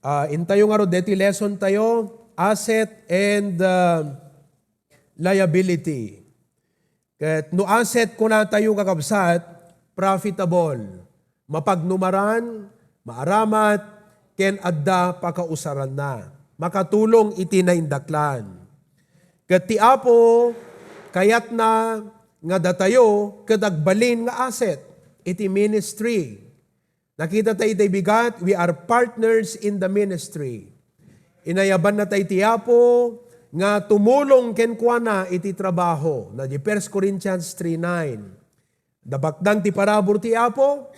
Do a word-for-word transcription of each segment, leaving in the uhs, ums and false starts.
Ah, intayo ngarud deti lesson tayo, asset and, ah, liability. Ket no asset kunatayo, kakabsat, profitable, mapagnumaran, maaramat, ken adda pakausaranna. Makatulong iti naindaklan. Ket ti Apo, kayatna nga datayo ket agbalin nga asset iti ministry. Nakita tayo iti bigat, we are partners in the ministry. Inayabanna tayo ti Apo nga tumulong kenkuana iti trabaho. Na di First Corinthians three nine. Nabaknang ti parabur ti Apo,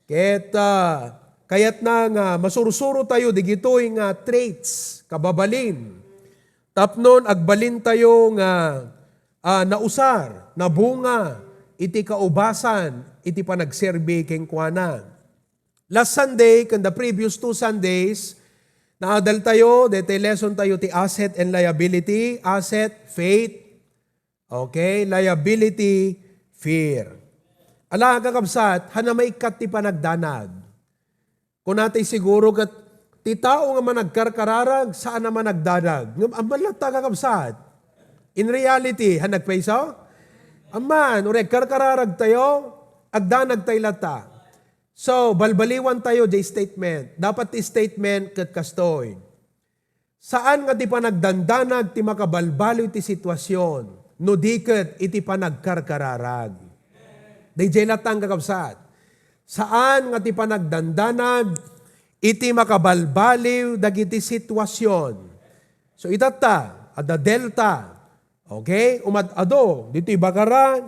ket, ah, kayatna nga masursuro tayo digitoy nga traits, kababalin. Tapnon agbalintayo nga, ah, nausar, nabunga iti kaubasan iti panagserbi kenkuana. Last Sunday ken the previous two Sundays, naadaltayo, daytoy lesson tayo ti asset and liability, asset, faith, okay, liability, fear. Ala, kakabsat, hana maikkat ti panagdanag. Kunatay siguro ket ti tao nga managkarkararag, saan a managdanag. Ngem amman latta, kakabsat. In reality, han nagpayso? Amman, uray agkarkararag tayo, agdanag tayo latta. So, balbaliwan tayo jay statement. Dapat ti statement ket kastoy. Saan nga ti panagdandanag ti makabalbaliw ti situasion, no di ket iti panagkarkararag. Dayjay latta, kakabsat. Saan nga ti panagdandanag iti makabalbaliw dagiti situasion. So, itatta, adda Delta. Okay? Umad-ado, ditoy Bacara,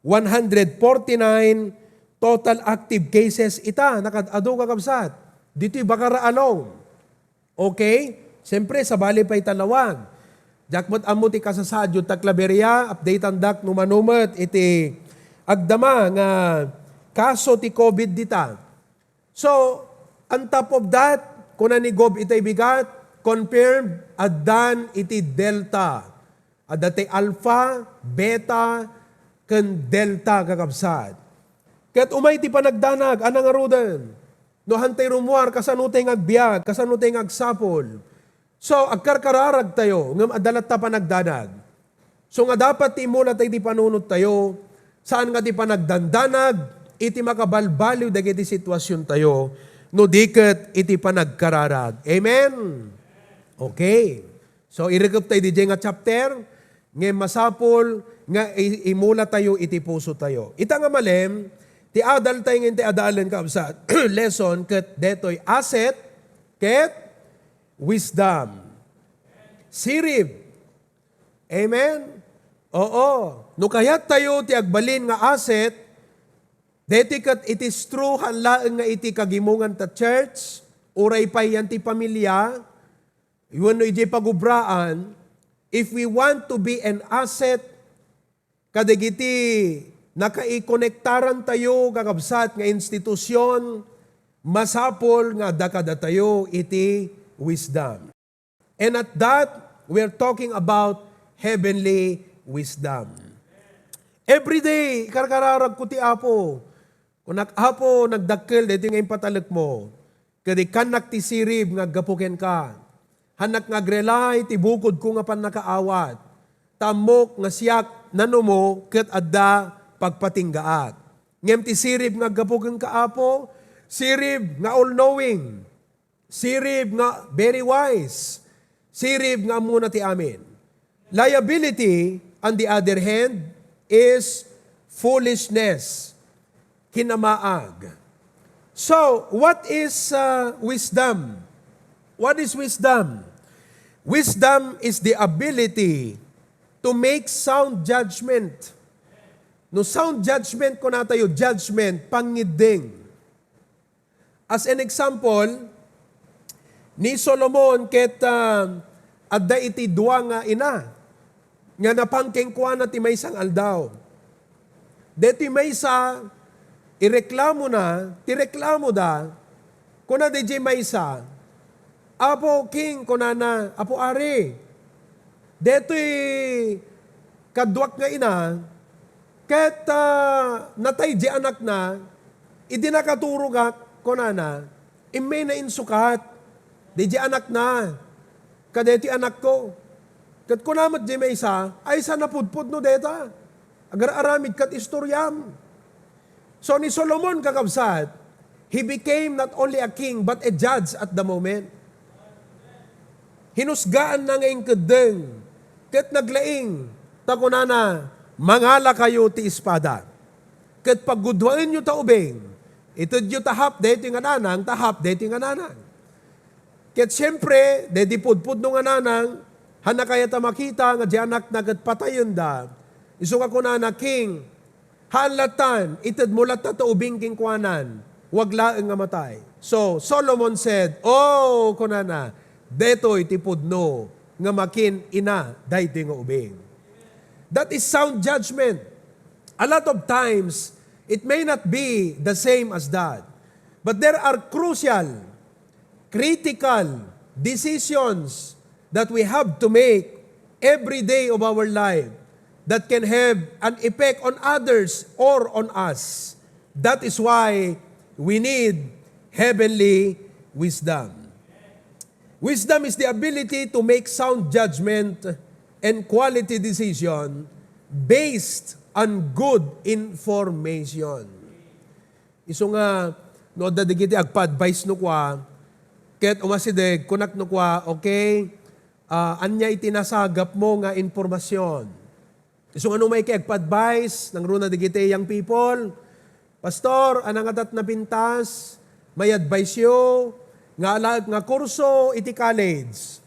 one hundred forty-nine total active cases ita, nakad-ado, kakabsat. Ditoy Bacara alone. Okay? Siyempre, sabali pay ta lawag. Diak met ammo ti kasasaad yu ta Claveria, updateandak no mano met iti agdama nga kaso ti covid dita. So, on top of that, kuna ni Gov itay bigat, confirmed, addan iti Delta. Adda ti Alpha, Beta, ken Delta, kakabsat. Ket umay ti panagdanag, ana ngaruden? No hantay rummuar, kasano tay nga agbiag, kasano tay nga agsapul? So, agkarkararag tayo, ngem adda latta panagdanag. So nga dapat ti immuna tayo iti panunot tayo, saan nga ti panagdandanag iti makabalbaliw dagiti situasion tayo, no di ket iti panagkararag. Amen? Okay. So, irekep tayo didiay nga chapter, ngem masapul nga i-, imula tayo iti puso tayo. Ita nga malem, ti adal tayo nga inti adalan, kabsat, lesson, ket detoy asset, ket wisdom. Sirib. Amen? Oo. No kayat tayo ti agbalin nga asset, deti ket it is true, han laeng nga iti kagimongan ta church, uray pay yan ti pamilya, wenno idiay pagubraan, if we want to be an asset kadagiti nakaikonektaran tayo, kakabsat, nga institusion, masapul nga adda kadatayo iti wisdom. And at that, we're talking about heavenly wisdom. Every day, ikarkararag ko ti Apo. Kunak, "Apo, nagdakkel daytoy nga impatalekmo. Ket ikkannak ti sirib nga aggapu kenka. Hannak nga agrelay ti bukodko nga pannakaawat. Ta ammok nga siak nanumo ket adda pagpatinggaak. Ngem ti sirib nga aggapu kenka, Apo, sirib nga all-knowing. Sirib nga very wise. Sirib nga ammona ti amin." Liability, on the other hand, is foolishness. Kinamaag. So, what is, uh, wisdom? What is wisdom? Wisdom is the ability to make sound judgment. No sound judgment, kuna tayo, judgment, pangngiddeng. As an example, ni Solomon ket, ah, adda iti dua nga ina nga napan kenkuana ti maysa nga aldaw. Deti maysa, ireklamona ti reklamoda, kuna dayjay maysa, "Apo King," kunana, "Apo Ari, detoy kaduak nga ina, ket, ah, natay di anakna, idi nakaturogak," kunana, "immayna insukat. Diay anakna, kadaytoy anakko. Ket kuna met diay maysa, ay sa napudpudno dayta. Agar-aramid ket istoriam. So ni Solomon, kakabsat, he became not only a king but a judge at the moment. Hinusgaanna nga inkeddeng, ket naglaing, ta kunana, "Mangalakayo ti espada, ket paggudwaenyo ta ubing, itedyo ta half daytoy nga nanang, ta half daytoy nga nanang." Ket siempre, daydi pudpudno nga nanang, haanna kayat a makita nga diay anakna ket patayenda. Isu nga kunana, "King, haan lattan, itedmo latta ta ubing kenkuanan, wag laeng nga matay." So, Solomon said, "Oh," kunana, "daytoy ti pudno nga makin-ina daytoy nga ubing." That is sound judgment. A lot of times, it may not be the same as that. But there are crucial, critical decisions that we have to make every day of our life that can have an effect on others or on us. That is why we need heavenly wisdom. Wisdom is the ability to make sound judgment and quality decision based on good information. Isu nga, no adda dagiti agpa-advise no kua, ket umasideg, kunak no kua, "Okay, ah, ania iti nasagapmo nga impormasyon?" Isu nga no umaykay agpa-advise, nangruna dagiti young people, "Pastor, ania ngatat napintas? May advice-yo nga alaek nga kurso iti college."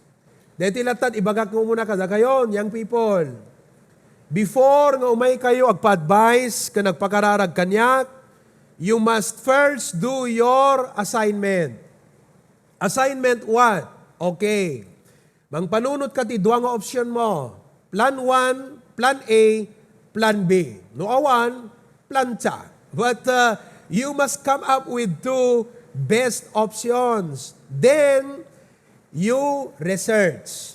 Daytoy latta ti ibagak nga umuna kadakayon, young people. Before nga umaykayo agpa-advise ken agpakararag kaniak, you must first do your assignment. Assignment what? Okay. Mangpanunotka ti dua nga option mo. Plan one, plan A, plan B. No awan, plan cha. But, uh, you must come up with two best options. Then, you research.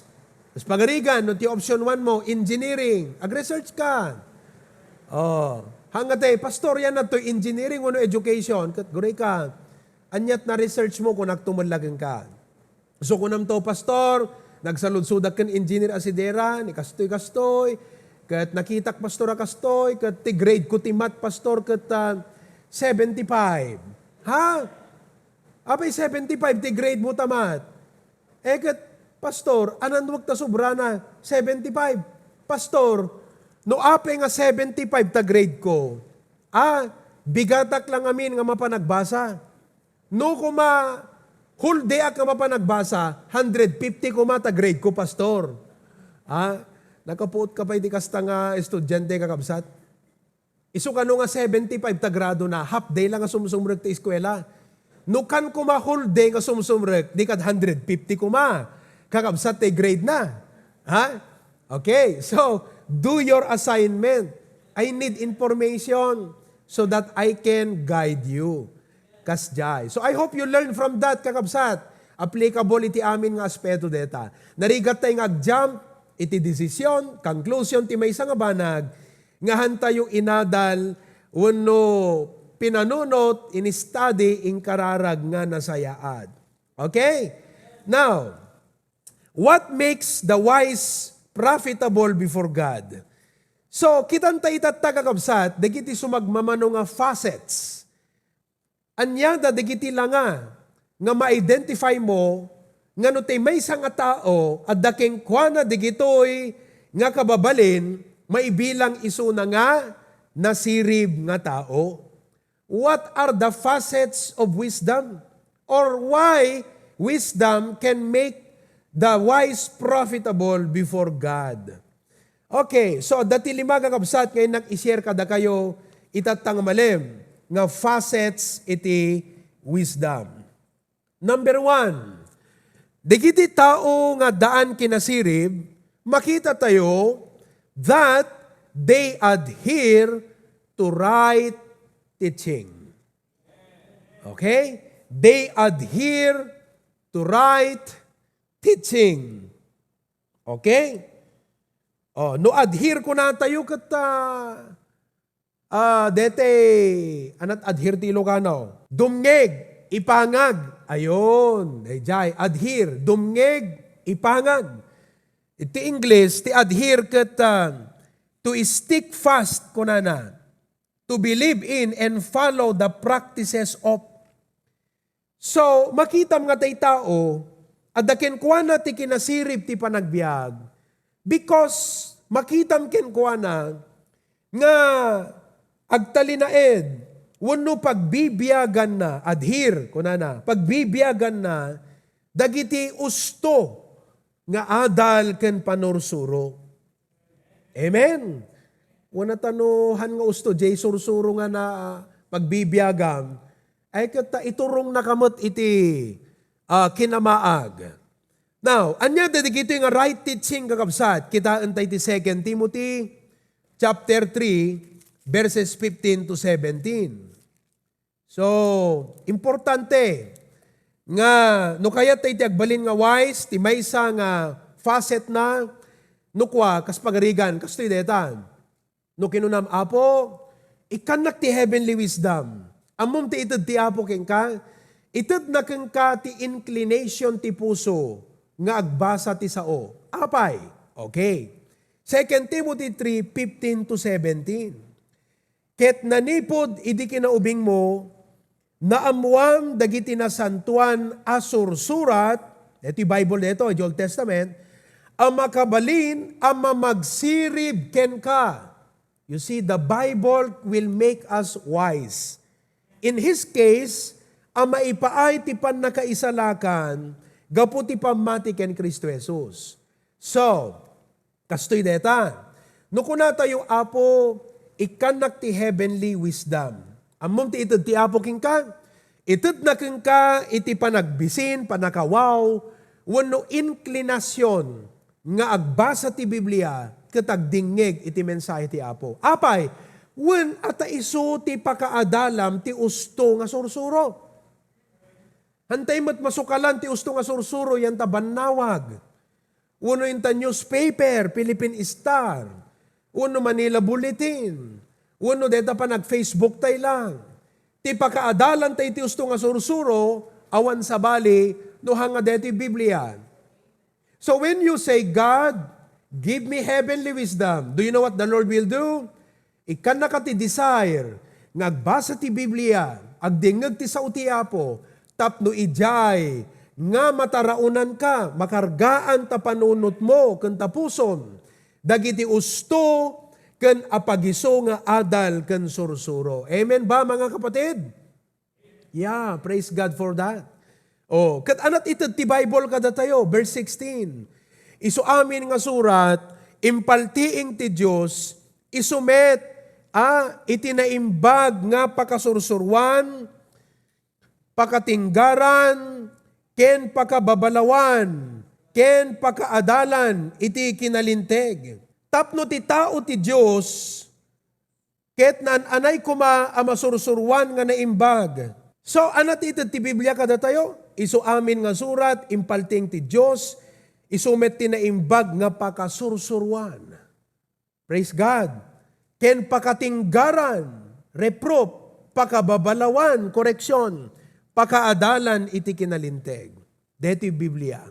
Mas pagarigan, no ti option one mo, engineering. Ag-research ka. Oh, hanggatay, "Pastor, yan na to engineering wenno education." Ket gurayka, "Aniat na research mo kung agtumulagin ka?" So, kunam to, "Pastor, nagsaludsodak ken engineer a sidera, ni kastoy, kastoy. Ket nakitak, Pastor, a kastoy, ket ti grade ko ti math, Pastor, ket, ah, seventy-five." Ha? Apay seventy-five ti grade mo ta math? Eh, ket, "Pastor, ananwek ta sobrana, seventy-five." "Pastor, no apay nga seventy-five ta grade ko, ah, bigatak lang amin nga mapanagbasa. No koma, whole day ak nga mapanagbasa, hundred fifty koma ta grade ko, Pastor." Ah, nakapuot ka pay ti kasta nga estudiante, kakabsat? Isu kano nga seventy-five ta grado na, half day lang nga sumsumrek ti eskwela. No kan koma whole day nga sumsumrek, di kad hundred fifty koma. Kakabsat ti grade na. Ha? Okay, so, do your assignment. I need information so that I can guide you. Kasdiay. So, I hope you learn from that, kakabsat. Applicable iti amin nga aspeto deta. Narigat tayo nga ag-jump iti desisyon, conclusion ti maysa nga banag, nga hantayo inadal wenno pinanunot, in-study, inkararag nga nasayaat. Okay? Now, what makes the wise profitable before God? So, kitan ta itatta, kakabsat, dagiti sumagmamano nga facets. Ania da dagiti langa nga ma-identify mo nga no ti maysa nga tao adda kenkuana dagitoy nga kababalin, maibilang isuna nga nasirib nga tao? What are the facets of wisdom? Or why wisdom can make the wise profitable before God? Okay, so adda ti lima, kakabsat, nga innak i-share kadakayo itatta nga malem nga facets iti wisdom. Number one, dagiti tao nga addaan kinasirib, makita tayo that they adhere to right teaching. Okay? They adhere to right teaching. Okay? Oh, no adhere kunatayo ket, ah, ah, dete, anat adhere ti Ilocano? Dumngeg, ipangag, Ayon, dayjay, adhere, dumngeg, ipangag. Iti English, ti adhere ket, ah, to stick fast, kunana. To believe in and follow the practices of. So, makitam nga tay tao, adda kenkuana ti kinasirib ti panagbiag, because makitam kenkuana nga agtalinaed wenno pagbibiaganna, adhere, kunana, pagbibiaganna dagiti usto nga adal ken panursuro. Amen. Wen ta no han nga usto, jay sursuro nga na, ah, pagbibiagam, ay ket ta iturongnaka met iti, ah, kinamaag. Now, ania dagitoy nga right teaching, kakabsat? Kitaen ta iti Second Timothy chapter three, verses fifteen to seventeen. So, importante nga no kayat ta iti agbalin nga wise, ti maysa nga facet na, no kua, kas pagarigan, kastoy dayta. No kinunam, "Apo, ikkannak ti heavenly wisdom." Ammom ti ited ti Apo kenka? Itedna kenka ti inclination ti puso nga agbasa ti sao. Apay? Okay. Second Timothy three fifteen to seventeen. Ket nanipud idi kinaubingmo, naammoam dagiti nasantoan a sursurat, iti Bible daytoy, iti Old Testament, a makabalin a mamagsirib kenka. You see, the Bible will make us wise. In his case, a maipaay ti pannakaisalakan gapu ti pammati ken Cristo Jesus. So, kastoy dayta. No kunatayo, "Apo, ikkannak ti heavenly wisdom." Ammom ti ited ti Apo kenka? Itedna kenka iti panagbisin, pannakawaw, wenno inclination nga agbasa ti Biblia ket agdingngeg iti mensahe ti Apo. Apay, wen a ta isu ti pakaadalam ti usto nga sursuro. Hantay met masukalan ti usto nga sursuro, yan ta bannawag. Wenno inta newspaper, Philippine Star, wenno Manila Bulletin, wenno deta panag-Facebook tay lang. Ti pakaadalan tay ti usto nga sursuro, awan sabali, no hanga deti Biblia. So when you say, "God, give me heavenly wisdom," do you know what the Lord will do? Ikkannaka ti desire nga agbasa ti Biblia, agdingngeg ti sao ti Apo, tapno idiay nga mataraonanka, makargaan ta panunotmo ken ta pusom dagiti usto ken apagiso nga adal ken sursuro. Amen ba, mga kapatid? Yeah, praise God for that. Oh, ket anat ited ti Bible kadatayo, verse sixteen. Isu amin nga surat, impaltiing ti Dios, isu met, ah, iti naimbag nga pakasursuroan, pakatinggaran, ken pakababalawan, ken pakaadalan iti kinalinteg. Tapno ti tao ti Dios, ket naan-anay koma a masursuroan nga naimbag. So, anat ited ti Biblia kadatayo? Isu amin nga surat, impaltiing ti Dios, isu met ti naimbag nga pakasursuroan. Praise God. Ken pakatinggaran, reproof, pakababalawan, koreksion, pakaadalan iti kinalinteg. Daytoy Biblia.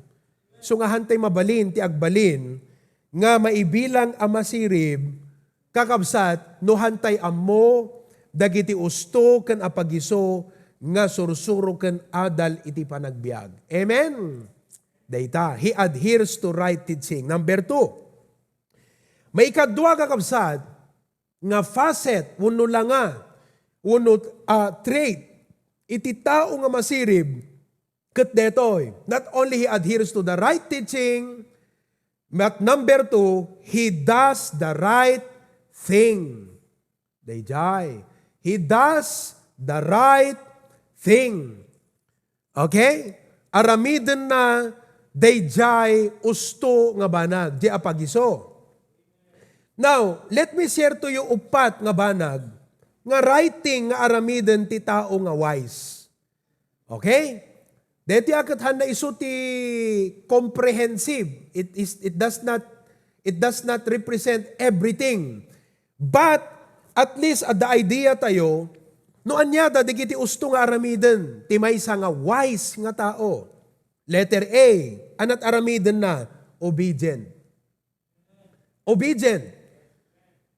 So nga hantay mabalin ti agbalin nga maibilang a masirib, kakabsat, no hantay ammo dagiti usto ken apagiso nga sursuro ken adal iti panagbiag. Amen? Dayta, he adheres to right teaching. Number two, maikadua, kakabsat, nga facet wenno langa wenno, ah, trait iti tao nga masirib, ket detoy, not only he adheres to the right teaching, but number two, he does the right thing. Dayjay, he does the right thing. Okay? Aramidenna dayjay usto nga banag, di apagiso. Now, let me share to you upat nga banag nga right thing nga aramiden ti tao nga wise. Okay? Deti a ket hanna isu ti comprehensive. It is, it does not, it does not represent everything. But at least adda idea tayo No ania da dagiti usto nga aramiden ti maysa nga wise nga tao? Letter A, anat aramidenna? Obedient. Obedient.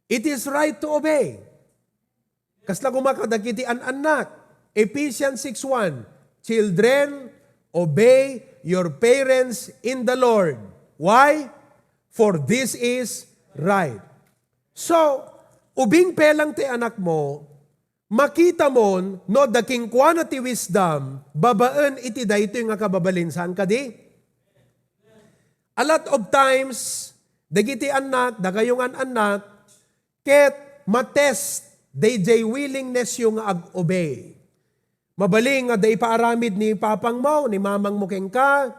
It is right to obey. Kasla koma kadagiti an-annak. Ephesians six one, "Children, obey your parents in the Lord." Why? "For this is right." So, ubing pelang ti anakmo, makitamon no adda kenkuana ti wisdom babaen iti daytoy nga kababalin, saan kadi? A lot of times, dagiti annak, dakayo nga an-annak, ket matest dayjay willingness yo nga ag-obey. Mabalin nga adda ipaaramid ni papangmo, ni mamangmo kenka,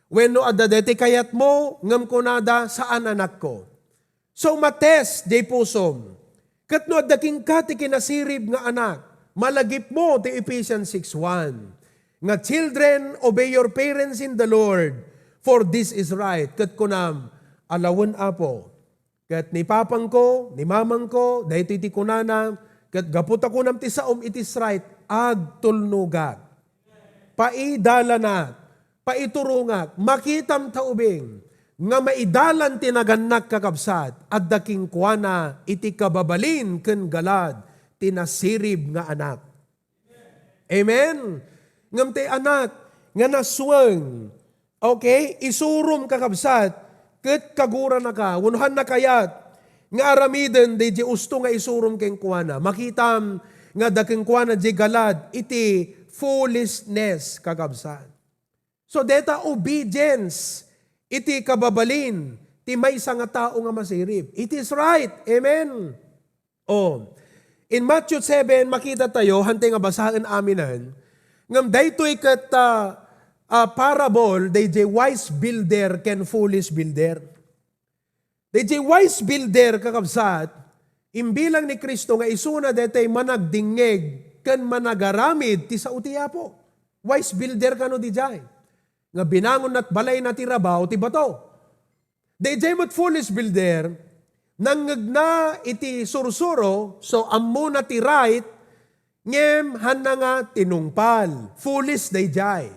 wenno adda daytoy kayatmo, ngem kunada, "Saan, anakko." So, matest jay pusom. Ket no adda kenka ti kinasirib nga anak, malagipmo ti Ephesians six one, nga, "Children, obey your parents in the Lord, for this is right." Ket kunam, "Alawen, Apo, ket ni papangko, ni mamangko, daytoy ti kunana, ket gapu ta kunam ti saom, it is right, agtulnogak." Paidalanak, paiturongak, makitam ta ubing nga maidalan ti nagannak, kakabsat, adda kenkuana iti kababalin ken galad ti nasirib nga anak. Amen? Ngem ti anak nga nasueng, okay, isurom, kakabsat, ket kaguranaka, wenno hanna kayat nga aramiden daydi usto nga isurom kenkuana. Makitam nga adda kenkuana di galad iti foolishness, kakabsat. So, deta obedience iti kababalin ti maysa nga tao nga masirib. It is right. Amen. Oh. In Matthew seven, makita tayo, hantay nga basaen aminen, ngem daytoy ket, ah, ah, parable, dayjay wise builder ken foolish builder. Dayjay wise builder, kakabsat, imbilang ni Cristo nga isuna daytay managdingngeg ken managaramid ti sao ti Apo. Wise builder kano dayjay? Nga binangon nat balayna ti rabaw ti bato. Dayjay met foolish builder, nangngegna iti sursuro, so ammona ti right, ngem hanna nga tinungpal. Foolish dayjay.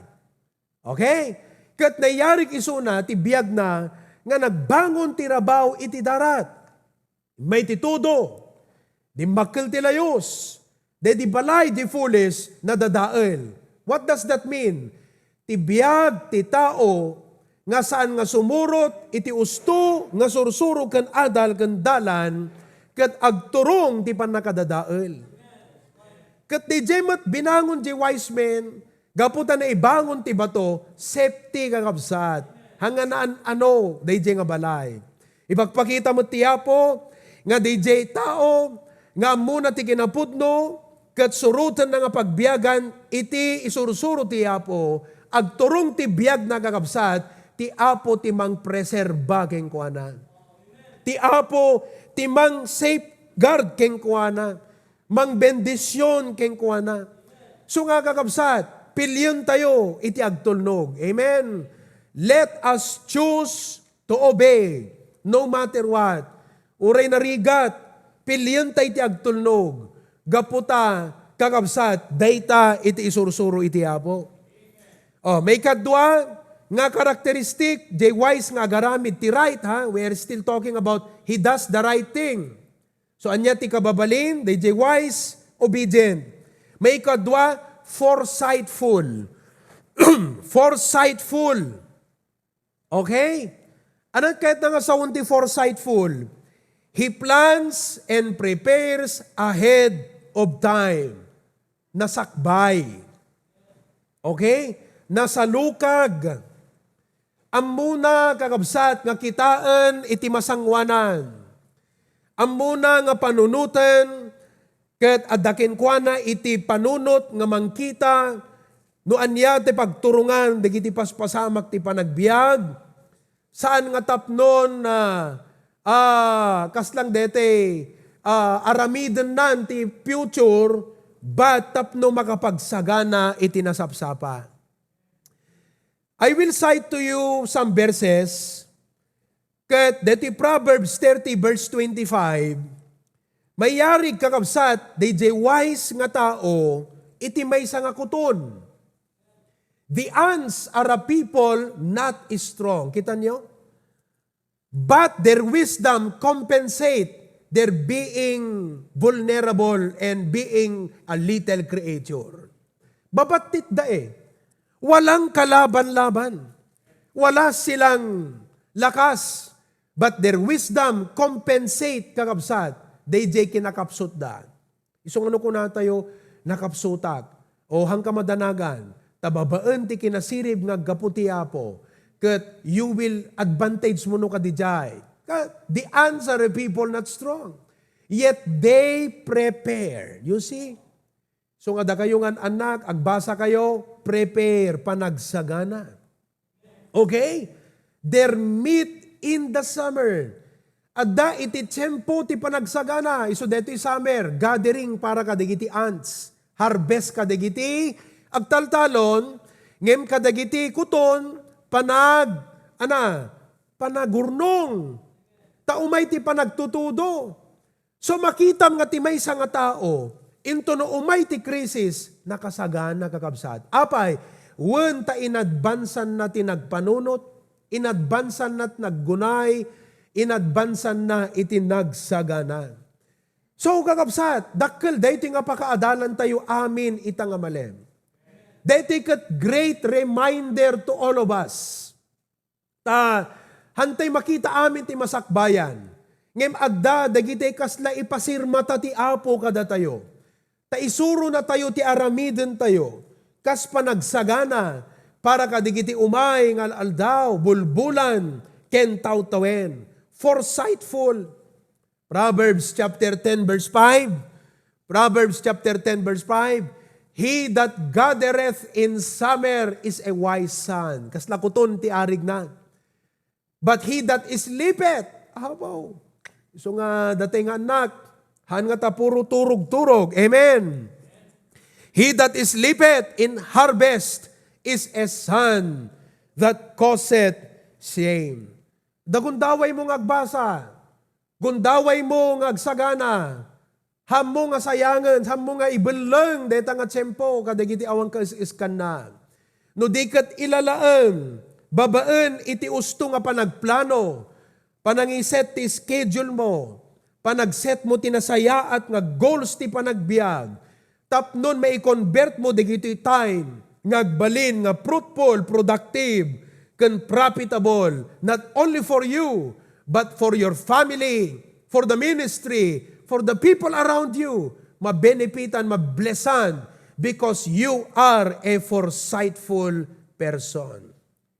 Okay? Ket nayarig isuna ti biagna nga nagbangon ti rabaw iti darat. Immay ti tudo, dimmakkel ti layus, daydi balay, di foolish, nadadael. What does that mean? Ti biag ti tao nga saan nga sumurot iti usto nga sursuro ken adal ken dalan, ket agturong ti pannakadadael. Ket dayjay met binangon di wise men, gapu ta naibangon ti bato, safety, kakabsat. Hangan-an-ano dayjay nga balay. Ipakpakita met ti Apo nga dayjay tao nga ammona ti kinapudno ket surotenna nga pagbiagan iti isursuro ti Apo, agturong ti biagna, kakabsat, ti Apo ti mangpreserba kenkuana. Ti Apo ti mang-safeguard kenkuana, mangbendision kenkuana. So nga, kakabsat, pilientayo iti agtulnog. Amen. Let us choose to obey no matter what. Uray narigat, pilienta iti agtulnog. Gapu ta, kakabsat, dayta iti isursuro iti Apo. Oh, maikadua nga karakteristik, jay wise nga agaramid ti right, ha? We are still talking about he does the right thing. So, ania ti kababalin? Dayjay wise, obedient. Maikadua, foresightful. Foresightful. Okay? Anong kayat nga sawen ti foresightful? He plans and prepares ahead of time. Nasakbay. Okay? Nasalukag. Ammona, kakabsat, nga kitaen iti masangoanan. Ammona nga panunoten, ket adda kenkuana iti panunot nga mangkita no ania ti pagturongan dagiti paspasamak ti panagbiag, saan nga tapnon, ah, ah, kaslang dete, ah, aramidennan ti future, but tapno makapagsagana iti nasapsapa. I will cite to you some verses, ket deti Proverbs thirty verse twenty-five, Mayarig, kakabsat, dayjay wise nga tao iti maysa nga kuton. The ants are a people not strong. Kita niyo? But their wisdom compensate their being vulnerable and being a little creature. Babattit da eh. Walang kalaban-laban. Wala silang lakas. But their wisdom compensate, kakabsat, dayjay kinakapsutda. Isu nga no kunatayo, "Nakapsutak," o "Hangka madanagan," ta babaen ti kinasirib nga aggapu ti Apo, ket you will advantage mo no kadidiay. Ka, the answer of people not strong. Yet they prepare. You see? So nga dakayo nga anak, agbasa kayo, prepare, panagsagana. Okay? Their meat in the summer. Adda iti tiempo ti panagsagana, isu daytoy summer, gathering para kadagiti ants, harvest kadagiti agtaltalon, ngem kadagiti kuton, panag-, ana, panagurnong. Ta umay ti panagtutudo. So, makitam nga ti maysa nga tao, into no umay ti krisis, nakasagana, kakabsat. Apay, wen ta inadbansanna ti nagpanunot, inadbansanna ti naggunay, inadbansanna iti nagsagana. So, kakabsat, dakkel daytoy nga pakaadalantayo amin ita nga malem. Daytoy ket great reminder to all of us. Ta, hantay makita amin ti masakbayan. Ngem adda dagiti kasla ipasirmata ti Apo kadatayo. Ta isuronatayo ti aramidentayo kas panagsagana para kadagiti umay nga al-aldaw, bulbulan, ken tawtawen. Forsightful. Proverbs chapter ten, verse five. Proverbs chapter ten, verse five. "He that gathereth in summer is a wise son." Kasla kuton ti arigna. "But he that sleepeth," abaw. So nga, daytoy nga anak, haan nga ta puro turog-turog. Amen. "He that sleepeth in harvest is a son that causeth shame." Dagundaway mo nga agbasa. Gundaway mo nga agsagana, hammo nga sayangen, hammo nga ibelleng dayta nga tiempo kadagiti awan kaes-eskanna. No di ket ilalaem, babaen iti usto nga panagplano, panangiset ti schedule mo, panagset mo ti nasayaat nga goals ti panagbiag, tapnon maikonbert mo dagitoy time nga agbalin nga fruitful, productive, ken profitable, not only for you, but for your family, for the ministry, for the people around you. Mabenepitan, mablesan, because you are a forsightful person.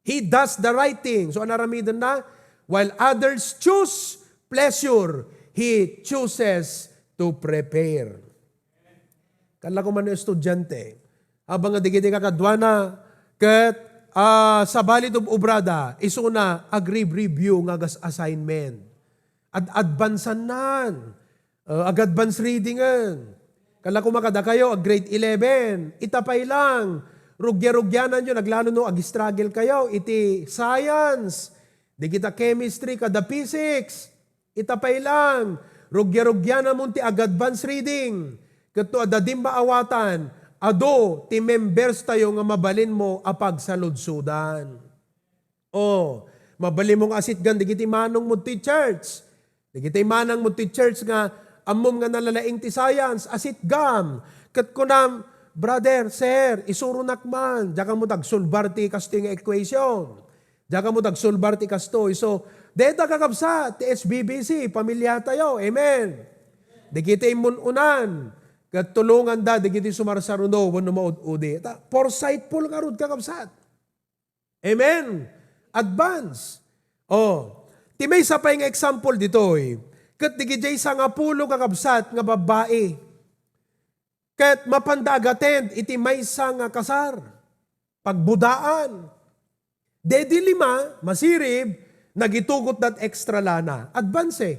He does the right thing. So, anaramiden na, while others choose pleasure, he chooses to prepare. Kalla ko man estudiante. Habang nga dagiti kakaduana, ket, ah, sabali ti obrada, isuna, agrib-review nga agas-, assignment. Ad-, advancean nan. Uh, ag-advance readingen. Kalla ko makadakayo, ag grade eleven. Ita pay lang. Rugia-rugianan yo, naglalo no, ag-struggle kayo. Iti science. Di kita chemistry, kada physics. Ita pay lang. Rugia-rugianan mo ti ag-advance reading. Ket no adda di maawatan, adu ti members tayo nga mabalin mo a pagsaludsodan. Oh, mabalin mo nga asitgan dagiti manong mo ti church. Dagiti manang mo ti church nga ammom nga nalalaing ti science, asitgam. Ket kunam, "Brother, sir, isuronak man, diak ammo ti agsulbar ti kastoy nga equation. Diak ammo ti agsulbar ti kastoy." So, deta kakabsat, ti S B B C, pamilya tayo. Amen. Dagiti immun-unan, ket tulonganda, dagiti sumarsaruno, wenno maud-udi. Ta, forsightful ngarud, kakabsat. Amen. Advance. Oh, ti maysa pay nga example ditoy, ket digidiay sangapulo kakabsat nga babbai. Ket mapanda ag-attend iti maysa nga kasar, pagbudaan. Dedi lima, masirib, nagitugot dat extra lana. Advance eh.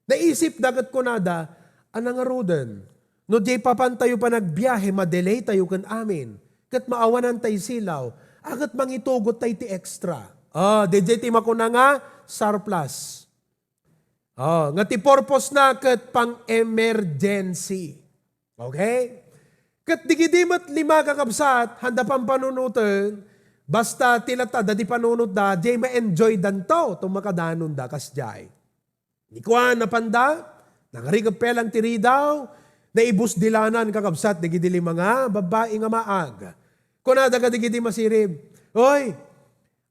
Naisipda ket kunada, "Ania ngaruden? No diay papantayo panagbiahe, madelay tayo ken amin. Ket maawanan tay silaw. A, ket mangitugot tay ti extra." Ah, daydiay ti makuna nga surplus. Oh, nga ti purpose na ket pang-emergency. Okay? Ket digidi met lima, kakabsat, handa pampanunoten, basta ti latta, dadi panunotda, jay ma-enjoy danto, to makadanonda, kasjay. Ni kuan, napanda, nangrigep pelang ti ridaw, naibusdilanan, kakabsat, digidi lima nga babbai nga maag. Kunada kadigidi masirib, "Oy,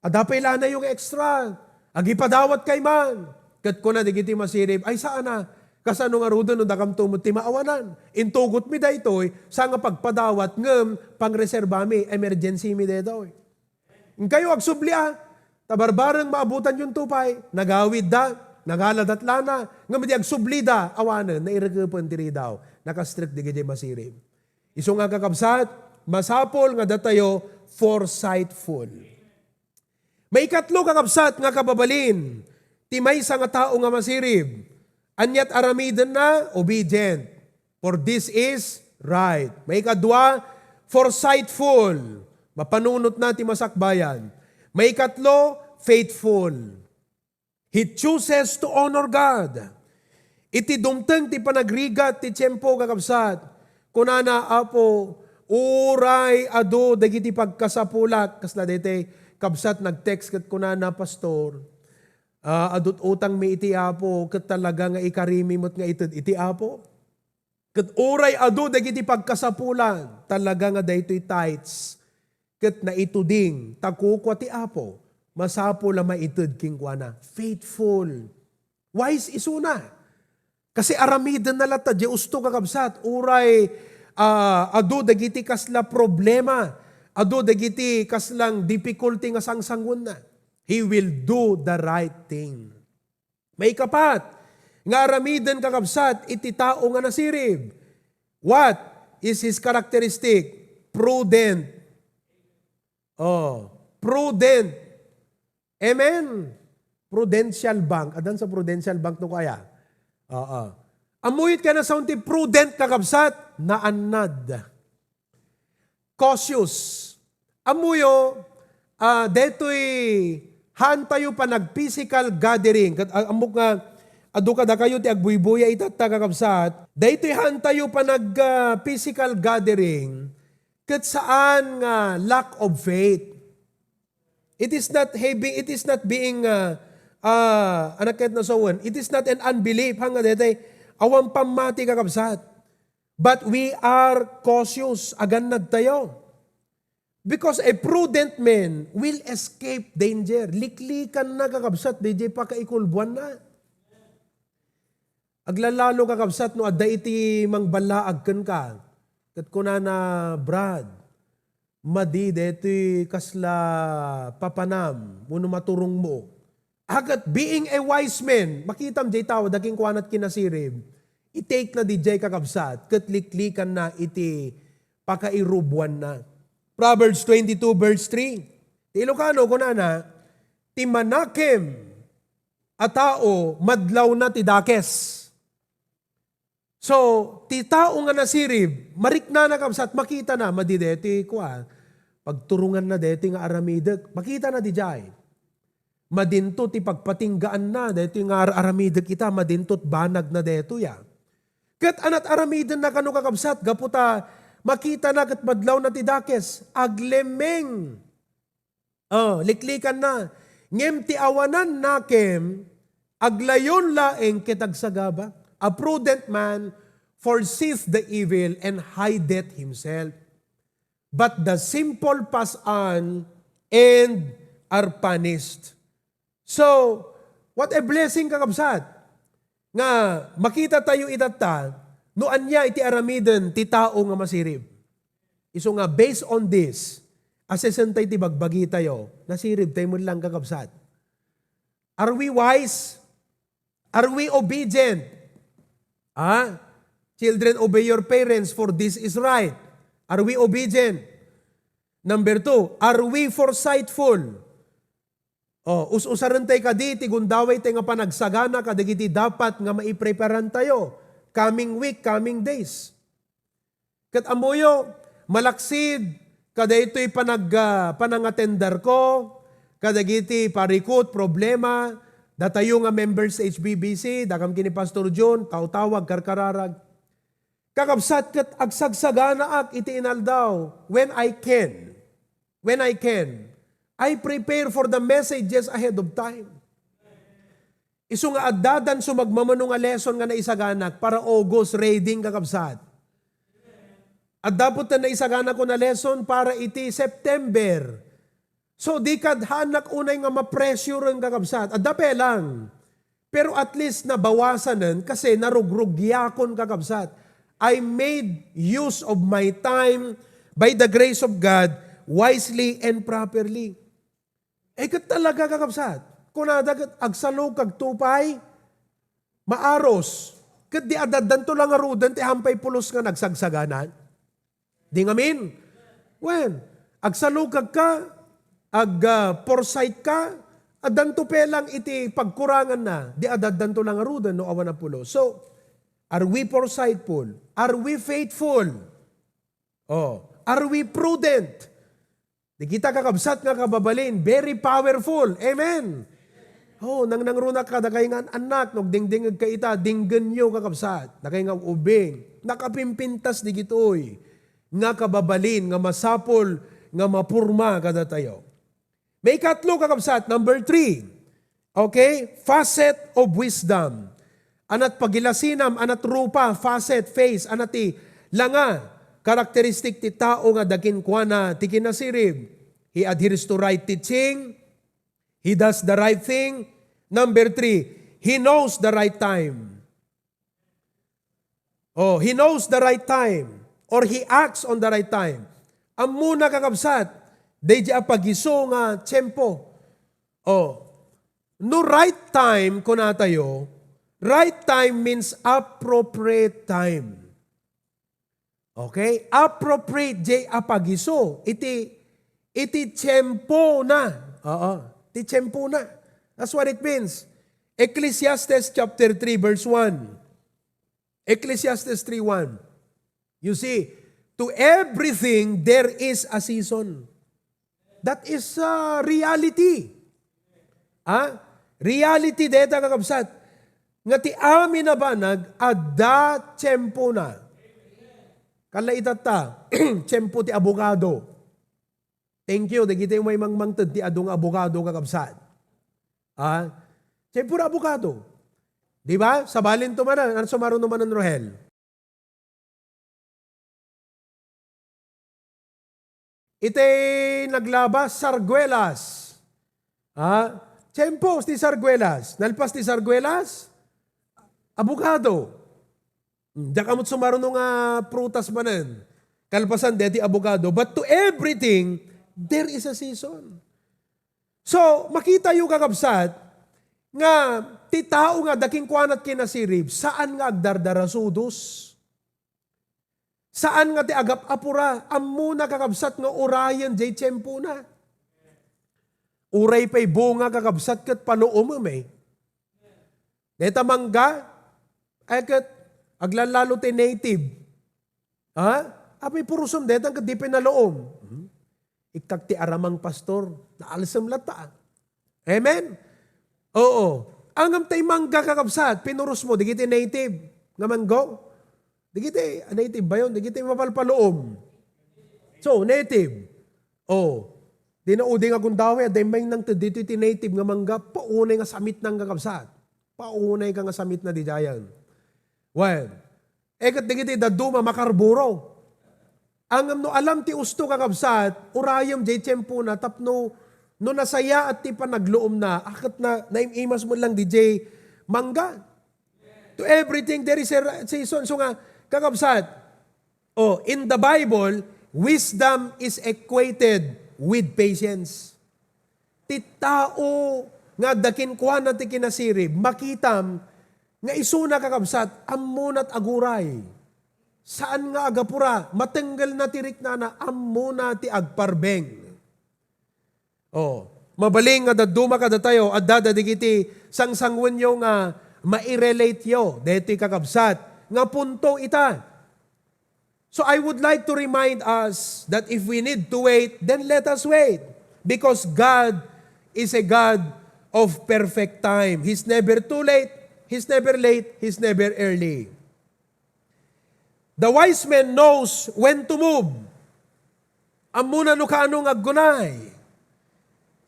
adda pay lanayo nga extra, agipadawat kay man." Ket kuna dagiti masirib, "Ay, saan a, kasano ngaruden no dakamto met ti maawanan? Intugotmi daytoy, sa nga pagpadawat, ngem pangreserbami, emergency mi daytoy." Inkayo agsubli a, ta barbareng maabutanyon to pay, nagawidda, nangaladat lana, ngem idi agsublida, awanen, nairekepen ti ridaw, nakastrek dagiti masirib. Isu nga, kakabsat, masapul nga datayo forsightful. Maikatlo, kakabsat, nga kababalin ti maysa nga tao nga masirib, ania't aramidenna? Obedient. For this is right. Maikadua, forsightful. Mapanunotna ti masakbayan. Maikatlo, faithful. He chooses to honor God. Iti dumteng ti panagrigat ti tiempo, kakabsat, kunana, "Apo, uray adu dagiti pagkasapulak." Kasla daytoy, kabsat, nag-text ket kunana, "Pastor, ah, adut utangmi iti Apo, ket talaga nga ikarimi met nga ited iti Apo." Ket uray adu dagiti pagkasapulan, talaga nga daytoy tithes ket naituding, ta kukua ti Apo, masapul a maited kenkuana. Faithful. Wise isuna. Kasi aramidenna latta, diay usto, kakabsat, uray, ah, adu dagiti kasla problema, adu dagiti kaslang difficulty nga sangsanguenna. He will do the right thing. Maikapat, nga aramiden, kakabsat, iti tao nga nasirib. What is his characteristic? Prudent. Oh, prudent. Amen. Prudential Bank. Addan sa Prudential Bank no kaya? Oo. Ammuyot kaya no saan ti prudent, kakabsat? Naannad. Cautious. Ammoyo, ah, daytoy haantayo panag-physical gathering. Ket, ah, ammok nga adu kadakayo ti agbuybuya itatta, kakabsat. Daytoy haantayo panag, ah, physical gathering, ket saan nga lack of faith. It is not having, it is not being, ah, ah, anak ket nasawen. It is not an unbelief. Hanga daytoy, awan pammati, kakabsat. But we are cautious, agannadtayo. Because a prudent man will escape danger. Liklikanna, kakabsat, diay pakaikulbuanna. Aglalalo, kakabsat, no adda iti mangballaag kenka. Ket kunana, "Brad, madi daytoy kasla papanam wenno maturongmo." Ket being a wise man, makitam diay tao, adda kenkuana ti kinasirib, i-take na diay, kakabsat, ket liklikanna iti pakairubuanna. Proverbs twenty-two verse three. Ti Ilocano, kunana, "Ti manakem a tao, madlawna ti dakes." So, ti tao nga nasirib, mariknana, kabsat, makitana, madi deti, kua, pagturonganna deti nga aramidek. Makitana diay. Madinto ti pagpatinggaanna, deti nga ar-aramidek ita, madinto ti banagna detoy, a. Ket anat aramidenna kano, kakabsat, gapu ta makitana ket madlawna ti dakes, aglemeng. Oh, liklikanna. Ngem ti awanan nakem, aglayon laeng ket agsagaba. A prudent man foreseeth the evil and hideth himself. But the simple pass on and are punished. So, what a blessing, kakabsat, nga makita tayo itatta, no ania iti aramiden ti tao nga masirib. Isu nga, based on this, assessentayo ti bagbagi tayo, nasirib tayo met lang, kakabsat. Are we wise? Are we obedient? Ah? "Children, obey your parents, for this is right." Are we obedient? Number two, are we foresightful? Oh, us-usaren tay kadi ti gundaway tay nga panagsagana kadagiti dapat nga maipreparan tayo coming week, coming days. Ket ammoyo, malaksid kadaytoy panag-, ah, panangatender ko kadagiti parikut, problema, Datayo nga members sa H B B C, dakam ken ni Pastor John, tawtawag, karkararag. Kakabsat, ket agsagsaganaak iti inaldaw when I can. When I can. I prepare for the messages ahead of time. Isu nga addadan sumagmamano nga lesson nga naisaganak para August, ready, kakabsat. Adda pay ta naisaganak ko nga lesson para iti September. So, di kad haanak unay nga ma-pressure, kakabsat. Adda pay lang. Pero at least nabawasanen kasi narugrugiakon, kakabsat. I made use of my time by the grace of God wisely and properly. Eh, ket talaga, kakabsat. Kunada ket agsalukagto pay, maaros. Ket di adda danto la ngaruden ti hampay pulos nga nagsagsaganan. Di ngamin? Wen, agsalukagka, ag, ah, foresight ka, addanto pay lang iti pagkuranganna, di adda danto la ngaruden no awan a pulos. So, are we foresightful? Are we faithful? Oh, are we prudent? Di kita, kakabsat, nga kababalin, very powerful. Amen. Oh, nangnangrunak kadakay nga annak, no agdingdingegka ita, dinggenyo, kakabsat. Dakay nga ubing, nakapimpintas digitoy nga kababalin nga masapul nga mapurma kadatayo. Maikatlo, kakabsat, number three. Okay? Facet of wisdom. Anat pagilasinam, anat rupa, facet, face, anat ti langa, karakteristik ti tao nga dakinkuana ti kinasirib. He adheres to right teaching. He does the right thing. Number three, he knows the right time. Oh, he knows the right time or he acts on the right time. Ammona, kakabsat, daydi a pagiso nga tiempo. Oh, no right time, kunatayo, right time means appropriate time. Okay? Appropriate jay a pagiso. Iti, iti tiempo na. Oo. Iti tiempo na. That's what it means. Ecclesiastes chapter three, verse one. Ecclesiastes three one. You see, to everything there is a season. That is a reality. Ha? Reality deta, kakabsat. Nga ti amin a banag, adda tiempo na. Kala itatta, tiempo ti abogado. Thank you, dagiti umay mangmangted ti adu nga abogado, kakabsat. Ha? Tiempo na abogado. Di ba? Sabalin to manen, ano sumaruno manen, Rohel? Iti naglabas, sarguelas. Ha? Tiempo ti sarguelas. Nalpas ti sarguelas, abogado. Hmm, diak amot sumaruno nga prutas manen. Kalpasan, deti abogado. But to everything, there is a season. So, makitayo, kakabsat, nga ti tao nga dakinkuana ti kinasirib, saan nga agdardarasudos. Saan nga ti agap-apura, ammona, kakabsat, nga urayen jay tiempona. Uray pay bunga, kakabsat, ket paluomem, eh. Deta mangga, ay ket aglallalo ti native. Ha? Apay purusem deta ket di pinaluom. Hmm? Iktak ti aramang, pastor, naalsem latta. Amen? Oo. Ngem tay mangga, kakabsat, pinurusmo, dagiti native nga mango. Dagiti, ah, native ba yun? Dagiti mapalpaluom. So, native. Oh. Di na udi nga gundaway, adda immay nangted ditoy ti native nga mangga, paunay nga samitna, kakabsat. Paunay ka nga samitna didiayen. Well, eh, ket dagiti dadduma makarburo. Ngem no alam ti usto, kakabsat, urayem jay tiempona tapno no nasayaat ti panagluomna, a ket na, naim-imas met lang diay mangga. To everything there is a ri-, season. So nga, kakabsat, oh, in the Bible, wisdom is equated with patience. Ti tao nga adda kenkuana ti kinasirib, makitam nga isuna, kakabsat, ammona ti aguray. Saan nga agapura, matenggelna ti riknana, ammona ti agparbeng. Oh, mabalin nga dadduma kadatayo, adda dagiti sangsanguenyo nga mairelateyo daytoy, kakabsat, nga punto ita. So I would like to remind us that if we need to wait, then let us wait. Because God is a God of perfect time. He's never too late, he's never late, he's never early. The wise man knows when to move. Ammona no kaano nga aggunay.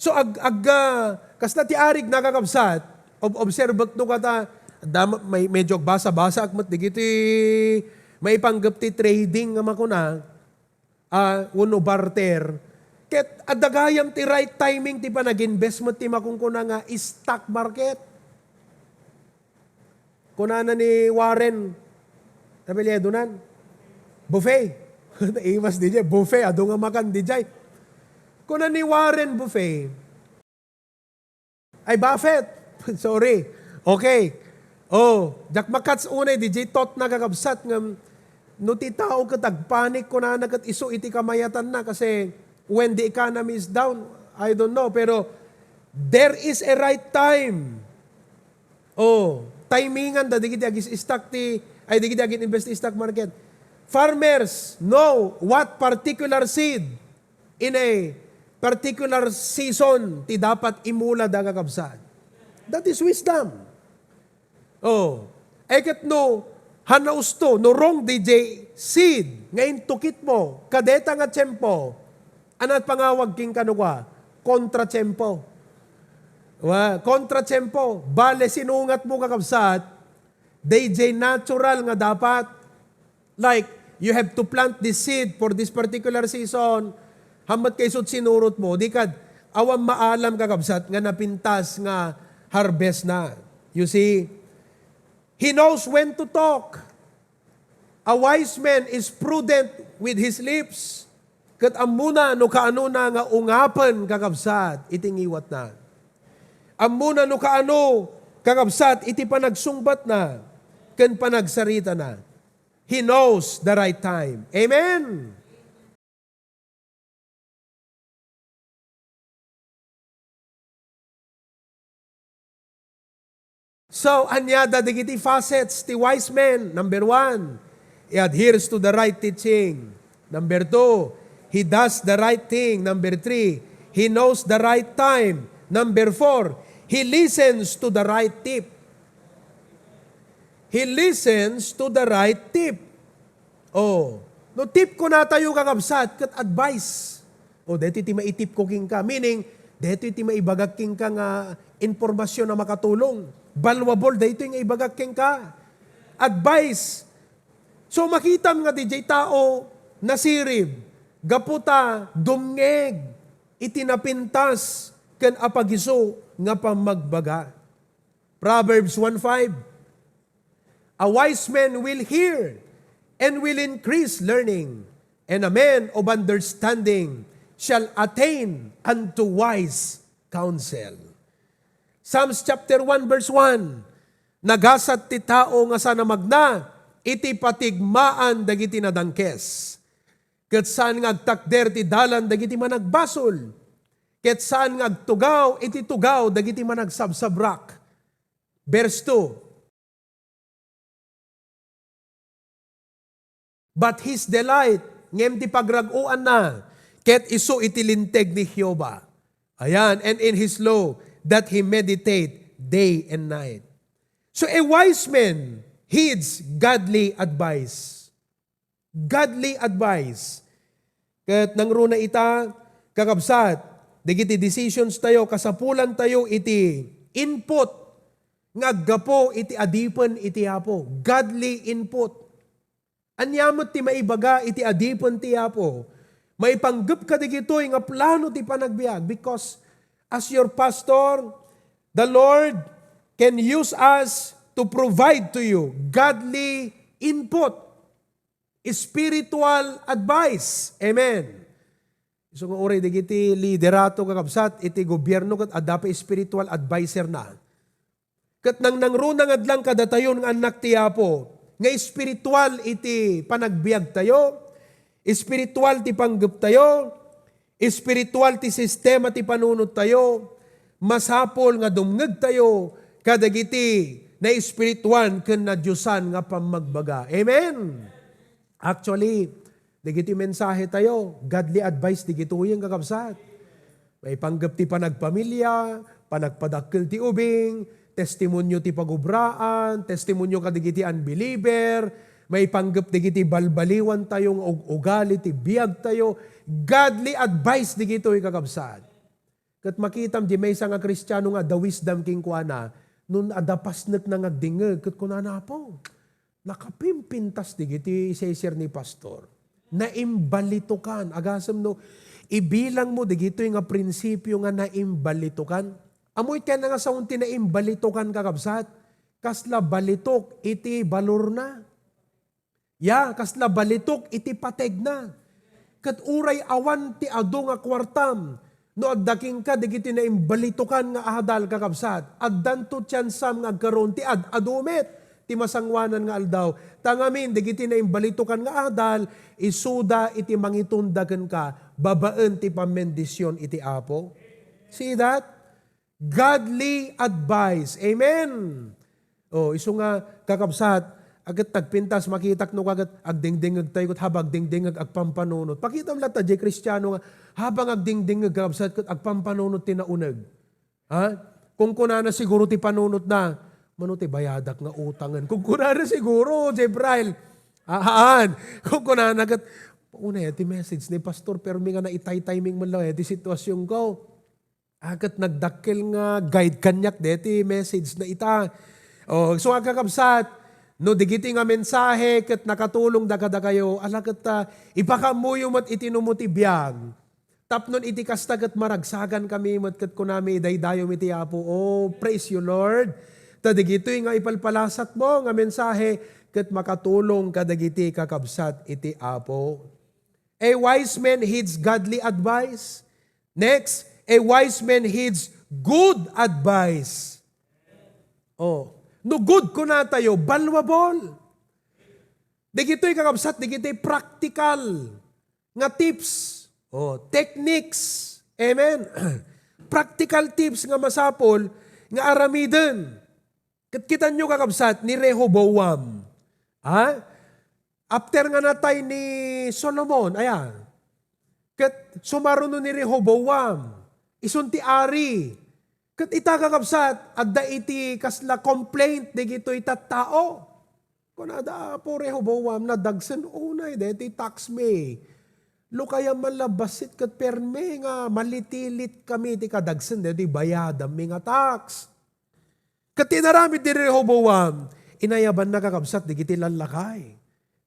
So, ag-, ag-, ah, kasla ti arig, nakakabsat, ob-, observek no kata, dam-, may, medyo agbasa-basaak met digiti maipanggep ti trading nga makuna, ah, wenno barter. Ket adda gayam ti right timing ti panag-invest met ti makunkuna nga stock market. Kunana ni Warren, apelyidonan? Buffet. Naimas diay, Buffet, adu nga makan diay. Kuna ni Warren Buffet, ay, Buffett. Sorry. Okay. Oh, diak makats unay diay thought na, kakabsat, ngem no ti tao ket agpanik, kunana ket isu iti kamayatanna kasi when the economy is down, I don't know, pero there is a right time. Oh, timingan da digiti agis-stock ti, ay, digiti agin-invest ti stock market. Farmers know what particular seed in a particular season ti dapat imulada, kakabsat. That is wisdom. Oh, ay ket no, hanaus to, no wrong diay seed nga intukitmo kadeta nga tiempo, ania ti pangawag kenka no kua? Kontratiempo. Wa, kontratiempo. Bale, sinungatmo, kakabsat, diay natural nga dapat. Like, you have to plant this seed for this particular season. Hammet kay isut sinurotmo. Di kad, awan maalam, kakabsat, nga napintas nga harvest na. You see? He knows when to talk. A wise man is prudent with his lips. Ket ammona no kaanona nga ungapen, kakabsat, iti ngiwatna. Ammona no kaano, kakabsat, iti panagsungbatna ken panagsaritana. He knows the right time. Amen? So, ania da dagiti facets ti wise man? Number one, he adheres to the right teaching. Number two, he does the right thing. Number three, he knows the right time. Number four, he listens to the right tip. He listens to the right tip. Oh, no tip kunatayo, kakabsat, ket advice. Oh, daytoy ti maitipko kenka. Meaning, daytoy ti maibagak kenka nga impormasyon a makatulong. Valuable daytoy nga ibagak kenka. Advice. So, makitam nga diay tao nasirib gapu ta dumngeg iti napintas ken apagiso nga pammagbaga. Proverbs one five, "A wise man will hear and will increase learning, and a man of understanding shall attain unto wise counsel." Psalms chapter one verse one, "Nagasat ti tao nga saan a magna iti patigmaan dagiti nadangkes, ket saan nga agtakder ti dalan dagiti managbasol, ket saan nga agtugaw iti tugaw dagiti managsabsabrak." Verse two, "But his delight," ngem ti pagrag-oanna, "ket isu iti linteg ni Jehovah." Ayan, "and in his law that he meditate day and night." So a wise man heeds godly advice. Godly advice. Ket nangruna ita, kakabsat, dagiti decisions tayo, kasapulan tayo iti input nga aggapu iti adipen iti Apo. Godly input. Ania met ti maibaga iti adipen ti Apo? Maipanggep kadagitoy nga plano ti panagbiag, because as your pastor, the Lord can use us to provide to you godly input, spiritual advice. Amen. Isu nga uray dagiti liderato, kakabsat, iti gobierno ket adda pay spiritual adviser na. Ket nangnangruna nga adlan kadatayon nga annak ti Apo, nga espiritual iti panagbiagtayo, espiritual ti panggeptayo, espiritual ti sistema ti panunottayo, masapul nga dumngegtayo kadagiti naespirituan ken nadiosan nga pammagbaga. Amen! Actually, dagiti mensahe tayo, godly advice dagitoyen, kakabsat. Maipanggep ti panagpamilia, Panagpadakkel ti ubing, testimonio ti pagubraan, testimonio kadagiti unbeliever, maipanggep dagiti balbaliwan tayo nga ug-ugali ti biag tayo. Godly advice dagitoy, kakabsat. Ket makitam di maysa nga Kristiano nga adda wisdom kenkuana, no adda pasnekna nga agdingngeg, ket kunana, "Apo, nakapimpintas dagiti isaysayaat ni pastor. Naimbalitokan." Agasem no, ibilangmo dagitoy nga prinsipio nga naimbalitokan. Ammoyo ti nasaon ti naimbalitokan, kakabsat? Kasla balitok iti balorna. Ya, kasla balitok iti pategna. Ket uray awan ti adu nga kuartam, no adda kenka dagiti naimbalitokan nga adal, kakabsat, addanto tiansam nga agkaroon ti ad-adu met ti masangoanan nga aldaw. Ta ngamin, dagiti naimbalitokan nga adal, isuda iti mangitunda kenka babaen ti pammendision iti Apo. See that? Godly advice. Amen. Oh, isu nga, kakabsat, aket nagpintas, makitak no kaket agdingdingngeg tayo, ket habang agdingdingngeg, agpampanunot. Pakitam latta, jay Kristiano nga, habang agdingdingngeg, kakabsat, ket agpampanunot ti nauneg. Ha? Kung kunana siguro ti panunot na, "Mano ti bayadak nga utangen?" Kung kunana siguro, jay Braille. Ahaan. Kung kunana ket, "Una, eh, ti message ni Pastor, permi nga naitay-timing man lang, eh, ti sitwasyon ko." Aket nagdakkel nga guide kaniak deti message na ita. Oh, so, kakabsat, no digiti nga mensahe ket nakatulongda kadakayo, ala ket, ah, ipakaammoyo met iti numo ti biag. Tapno iti kasta ket maragsakan kami met ket kunami, "Idaydayom iti Apo." Oh, praise you, Lord. Ta digitoy nga ipalpalasatmo nga mensahe ket makatulong kadagiti kakabsat iti Apo. A wise man heeds godly advice. Next, a wise man heeds good advice. Oh, no good kunatayo, valuable. Digitoy, kakabsat, digitoy practical nga tips. Oh, techniques. Amen. Practical tips nga masapul nga aramiden. Ket kitanyo, kakabsat, ni Rehoboam. Ha? After nga natay ni Solomon, ayan. Ket sumaruno ni Rehoboam, isun ti ari. Ket ita, kakabsat, adda iti kasla complaint dagitoy tattao. Kunada, "Apo Rehoboam, nadagsen unay deti tax mi. Lukayam man la bassit ket permi nga malitilit kami ti kadagsen deti bayadam mi nga tax." Ket ti inaramid ni Rehoboam, inayabanna, kakabsat, dagiti lallakay.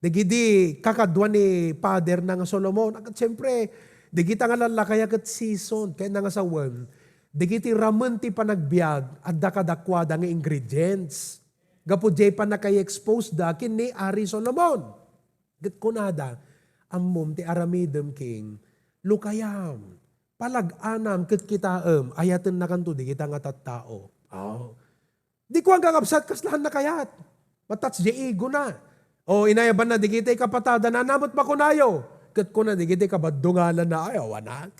Dagiti kakadua ni paderna nga Solomon. Ket siempre, dagita nga lallakay a ket seasoned, ket nangasawen, dagiti ramen ti panagbiag, adda kadakuada nga ingredients. Gapu diay pannakaexposeda ken ni Ari Solomon. Ket kunada, "Ammom ti aramidem, King. Lukayam, palag-anam, ket kitaem, ayatennakanto dagita nga tattao." Oh. Di kuan, kakabsat, kasla han nakayat. Matouch diay ego na. Oh, inayabanna dagiti kapatadanna, "Ania met makunayo?" Ket kuna dagiti kabaddungalanna, "Ay, awanak.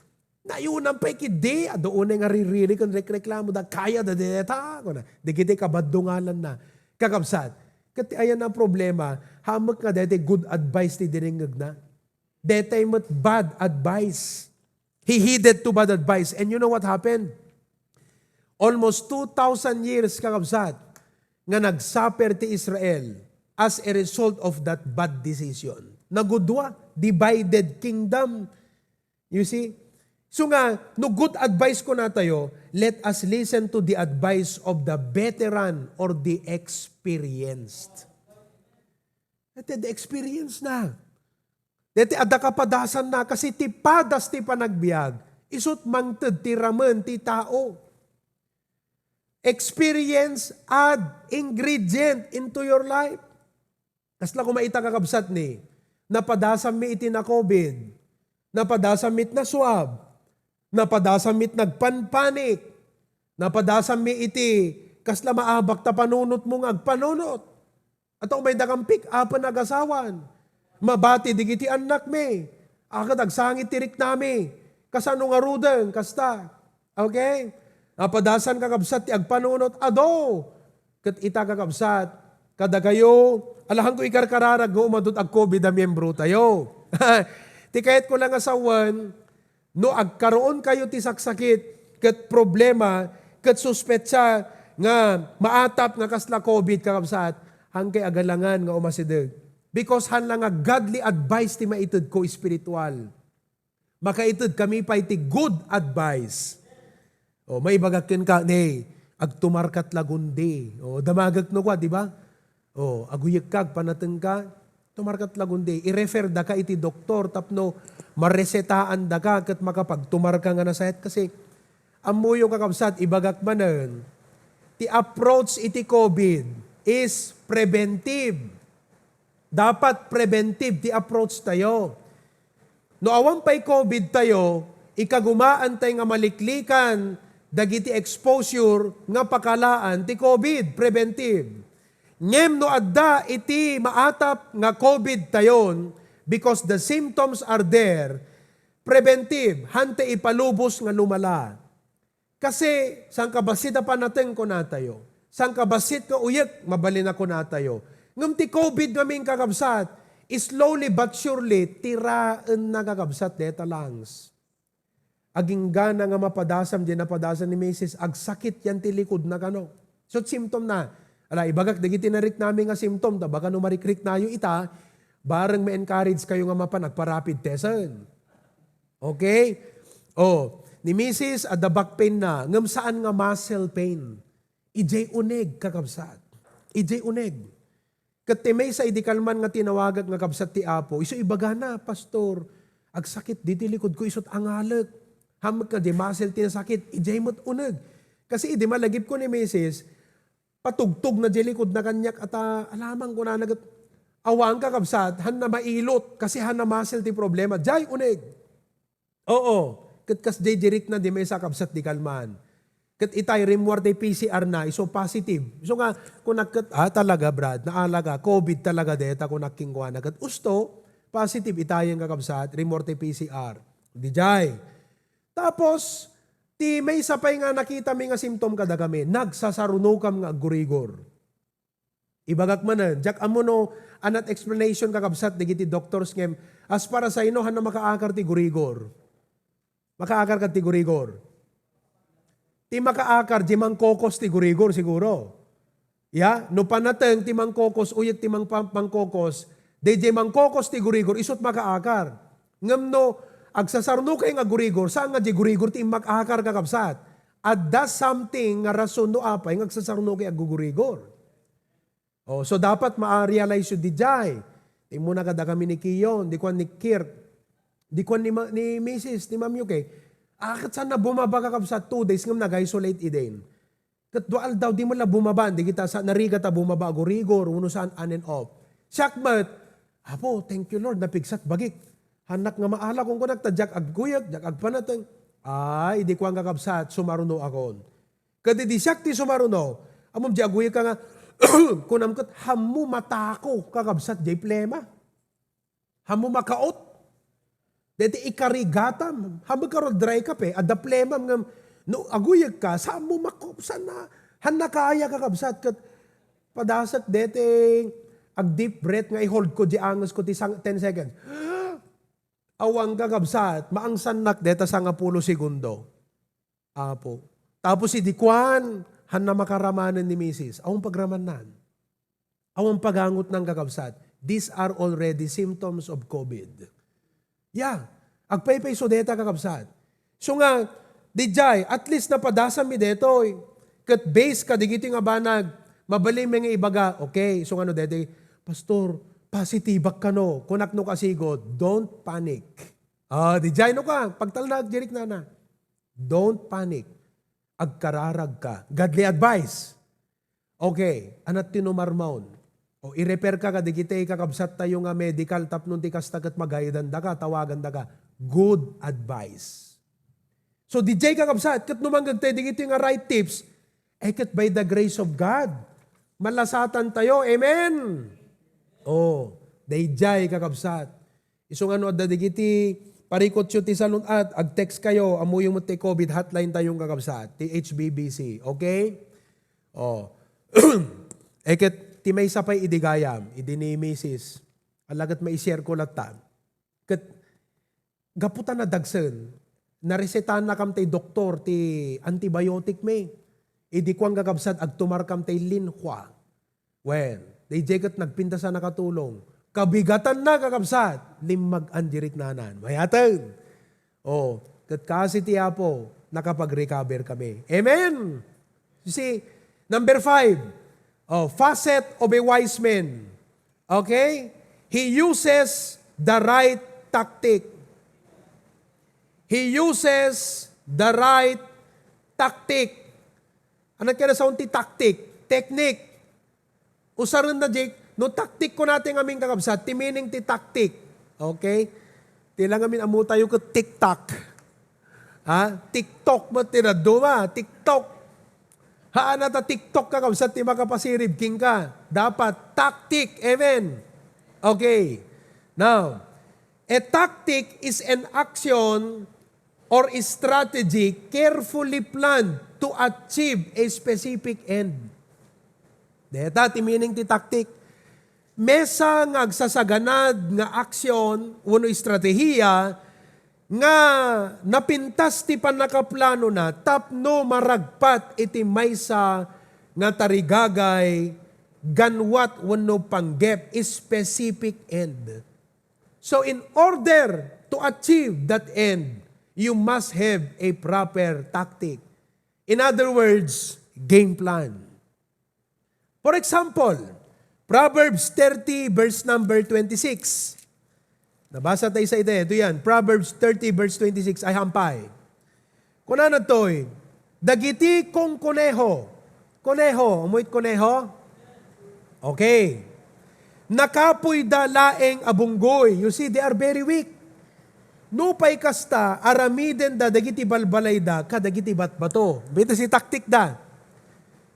Nayunam pay ketdi, adu unay nga ririri ken rekreklamoda, kayada deta," kuna. Dagiti kabaddungalanna. Kakabsat, ket ti ayanna a problema, hammek nga daytoy good advice ti dinengngegna. Daytoy met bad advice. He heeded to bad advice. And you know what happened? Almost two thousand years, kakabsat, nga nagsuffer ti Israel as a result of that bad decision. Nagudua, divided kingdom. You see? So nga, no good advice kunatayo, let us listen to the advice of the veteran or the experienced. Iti the experience na. Deti adda kapadasanna, kasi ti padas ti panagbiag, isut mangted ti ramen ti tao. Experience add ingredient into your life. Kasla koma ita, kakabsat, ni, napadasanmi iti na-covid, napadasanmi iti na-swab, napadasanmi iti nagpanpanik, napadasanmi iti kasla maabak ta panunotmo nga agpanunot. Ata umayda kan pick-upen, agasawan. Mabati digiti annakmi. Akat agsangit ti riknami. Kasano ngaruden, kasta. Okay? Napadasan, kakabsat, ti agpanunot. Adu. Ket ita, kakabsat, kadakayo, alahanko ikarkararag nga umadut ag-covid a miembro tayo. Ti kayatko lang nga sawen, no agkaroon kayo ti saksakit ket problema, ket suspetsa nga maatap nga kasla covid, kakabsat, hankay agalangan nga umasideg. Because han la nga godly advice ti maitedko espiritual. Makaited kami pay ti good advice. O, maibagak kenka, ne, agtumarkat lagundi. O, damagek no kwa, di ba? O, aguyekka, agpanatengka, tumarkat lagundi. I-refer daka iti doktor tapno maresetaan daka ket makapagtumarka nga nasayat. Kasi, ammoyo kakabsat, ibagak manen, ti approach iti covid is preventive. Dapat preventive ti approach tayo. No awan pay covid tayo, ikagumaan tay nga maliklikan dagiti exposure nga pakalaan ti covid, preventive. Ngem no adda iti maatap nga covid tayon, because the symptoms are there, preventive, hante ipalubos nga lumala. Kasi, sangkabassit a panateng, kunatayo. Sangkabassit nga uyek, mabalin a kunatayo. Ngem ti covid ngamin, kakabsat, slowly but surely, tiraenna, kakabsat, deta lungs. Aginggana nga mapadasam, di napadasam ni misis, agsakit yan ti likod na kano. So, symptom na. Ala, ibagak, dagiti nariknami nga symptom, ta baka no marikriknayo ita, bareng ma-encourage kayo nga mapan agpa-rapid testen. Okay? O, ni misis, adda back pain na, ngem saan nga muscle pain. Idiay uneg, kakabsat. Idiay uneg. Ket ti maysa idi kalman nga tinawagak nga kabsat ti Apo, isu ibagana, "Pastor, agsakit diti likud ko, isut angalek. Hammek nga di muscle ti nasakit, idiay met uneg." Kasi idi malagip ko ni misis, patugtog na di likud na kaniak, ata, alamang kunana ket, awan, kakabsat, han na mailot, kasi han na muscle ti problema. Diay uneg. Oo. Ket kas diay direk na di maysa, kabsat, di kalman. Ket itay, rimmuar ti P C R na, isu positive. Isu nga, kunak ket, "Ah, talaga, Brad, naalaga, covid talaga deta," kunak kenkuana. Ket usto, positive itayen, kakabsat, rimmuar ti P C R. Didiay. Tapos, ti maysa pay nga nakitami nga symptom kadakami, nagsasarunokam nga aggurigor. Ibagak manen, diak ammo no anat explanation, kakabsat, dagiti doctors ngem, as para saino, han na makaakar ti gurigor? Makaakar kad ti gurigor? Ti makaakar, di mangkokos ti gurigor, siguro. Ya, no panateng ti mangkokos, uyek ti mangpa-, mangkokos, di, di mangkokos ti gurigor, isut makaakar. Ngem no, agsasarunokay nga gurigor, saan nga di gurigor ti immakakar, kakabsat? Adda something nga rason no apay nga agsasarunokay aggugurigor. Oh, so dapat ma-realize yu didiay. Immuna kadakami ni Kiyon, di kuan ni Kirk, di kuan ni ma-, ni misis, ni Ma'am Yuki. Ah, ket saan na bumaba, kakabsat, two days ngem nag-isolate idin. Ket dua aldaw, di met la bumaba, di kita sa, narigat a bumaba, agurigor, wenno saan, on and off. Siak met, "Apo, thank you, Lord, napigsat bagik. Hannak nga maala," kunkunak, ta diak agguyek, diak agpanateng. Ay, di kuan, kakabsat, sumaruno akon. Ket idi siak ti sumaruno, ammom di aguyek ka nga, kunam ket, "Hammo matako, kakabsat, diay plema. Hammo makaot. Deti ikarigatam. Hammo karo dry kape, adda plemam ngem no aguyek ka, saan mo mako-, saan na, han na kaya, kakabsat, ket padasek deti ag-deep breath nga i-hold ko di anges ko ti sang-, ten seconds." Awan, kakabsat, maangsannak deta sangapulo segundo. Apo. Tapos idi kuan, han na makaramanen ni misis. Awan pagramannan. Awan pagangotnan, kakabsat. These are already symptoms of covid. Yeah. Agpaypayso deta, kakabsat. So nga, didiay, at least napadasam mi detoy. Ket based kadigiti nga banag, mabalin mi nga ibaga, "Okay, so nga no detoy, Pastor, positibak kano." Kunak no kasigud, "Don't panic." Ah, didiay no ka, pagtalna agdirik nana. Don't panic. Agkararag ka. Godly advice. Okay, anat ti numarmaon? O, i-refer ka kadigiti kakabsat tayo nga medical tapno ti kasta ket magaydan daka, tawagan daka. Good advice. So, didiay, kakabsat, ket no mangged tayo digiti nga right tips, eh, ket by the grace of God, malasatan tayo. Amen? Oh, daydiay, kakabsat. Isu nga no adda digiti parikutyo ti salun-at, ag-text kayo, ammoyo met ti covid hotline tayo, kakabsat, ti H B B C, okay? Oh. Eh, ket ti maysa pay idi gayam, idi ni misis, ala ket mai-share ko latta. Ket gapu ta nadagsen, naresetanakam ti doktor ti antibiotic mi. Idi kuan, kakabsat, agtumarkam tay linhua. Wen, dayjay ket nagpintas a nakatulong. Kabigatanna, kakabsat, limmag-an di riknanan. Mayaten. Oh, ket kasi ti Apo, nakapag-recover kami. Amen? You see, number five, oh, facet of a wise man. Okay? He uses the right tactic. He uses the right tactic. Ano kaya sa ti tactic? Technique. Usaren na, Jake. No tactic ko natin ngamin, kakabsat, ti meaning ti tactic. Okay? Ti lang ngamin ammo tayo ko TikTok. Ha? TikTok mo tinaduma. TikTok. Haan na ta TikTok, kakabsat, ti makapasirib kenka. Dapat tactic. Amen. Okay. Now, a tactic is an action or a strategy carefully planned to achieve a specific end. Deta ti meaning ti tactic. Maysa nga agsasaganad nga aksyon wenno estratehiya nga napintas ti pannakaplanona tapno maragpat iti maysa nga tarigagay, ganwat wenno panggep, specific end. So in order to achieve that end, you must have a proper tactic. In other words, game plan. For example, Proverbs thirty verse number twenty-six. Nabasa tayo sa ita, ito yan. Proverbs thirty verse twenty-six, ay hampay. Kunana toy, dagiti kongkoneho. Koneho, amoy koneho? Okay. Nakapuyda laeng a bunggoy. You see, they are very weak. Nupay kasta, aramidenda dagiti balbalayda kadagiti batbato. Ita si tactic da.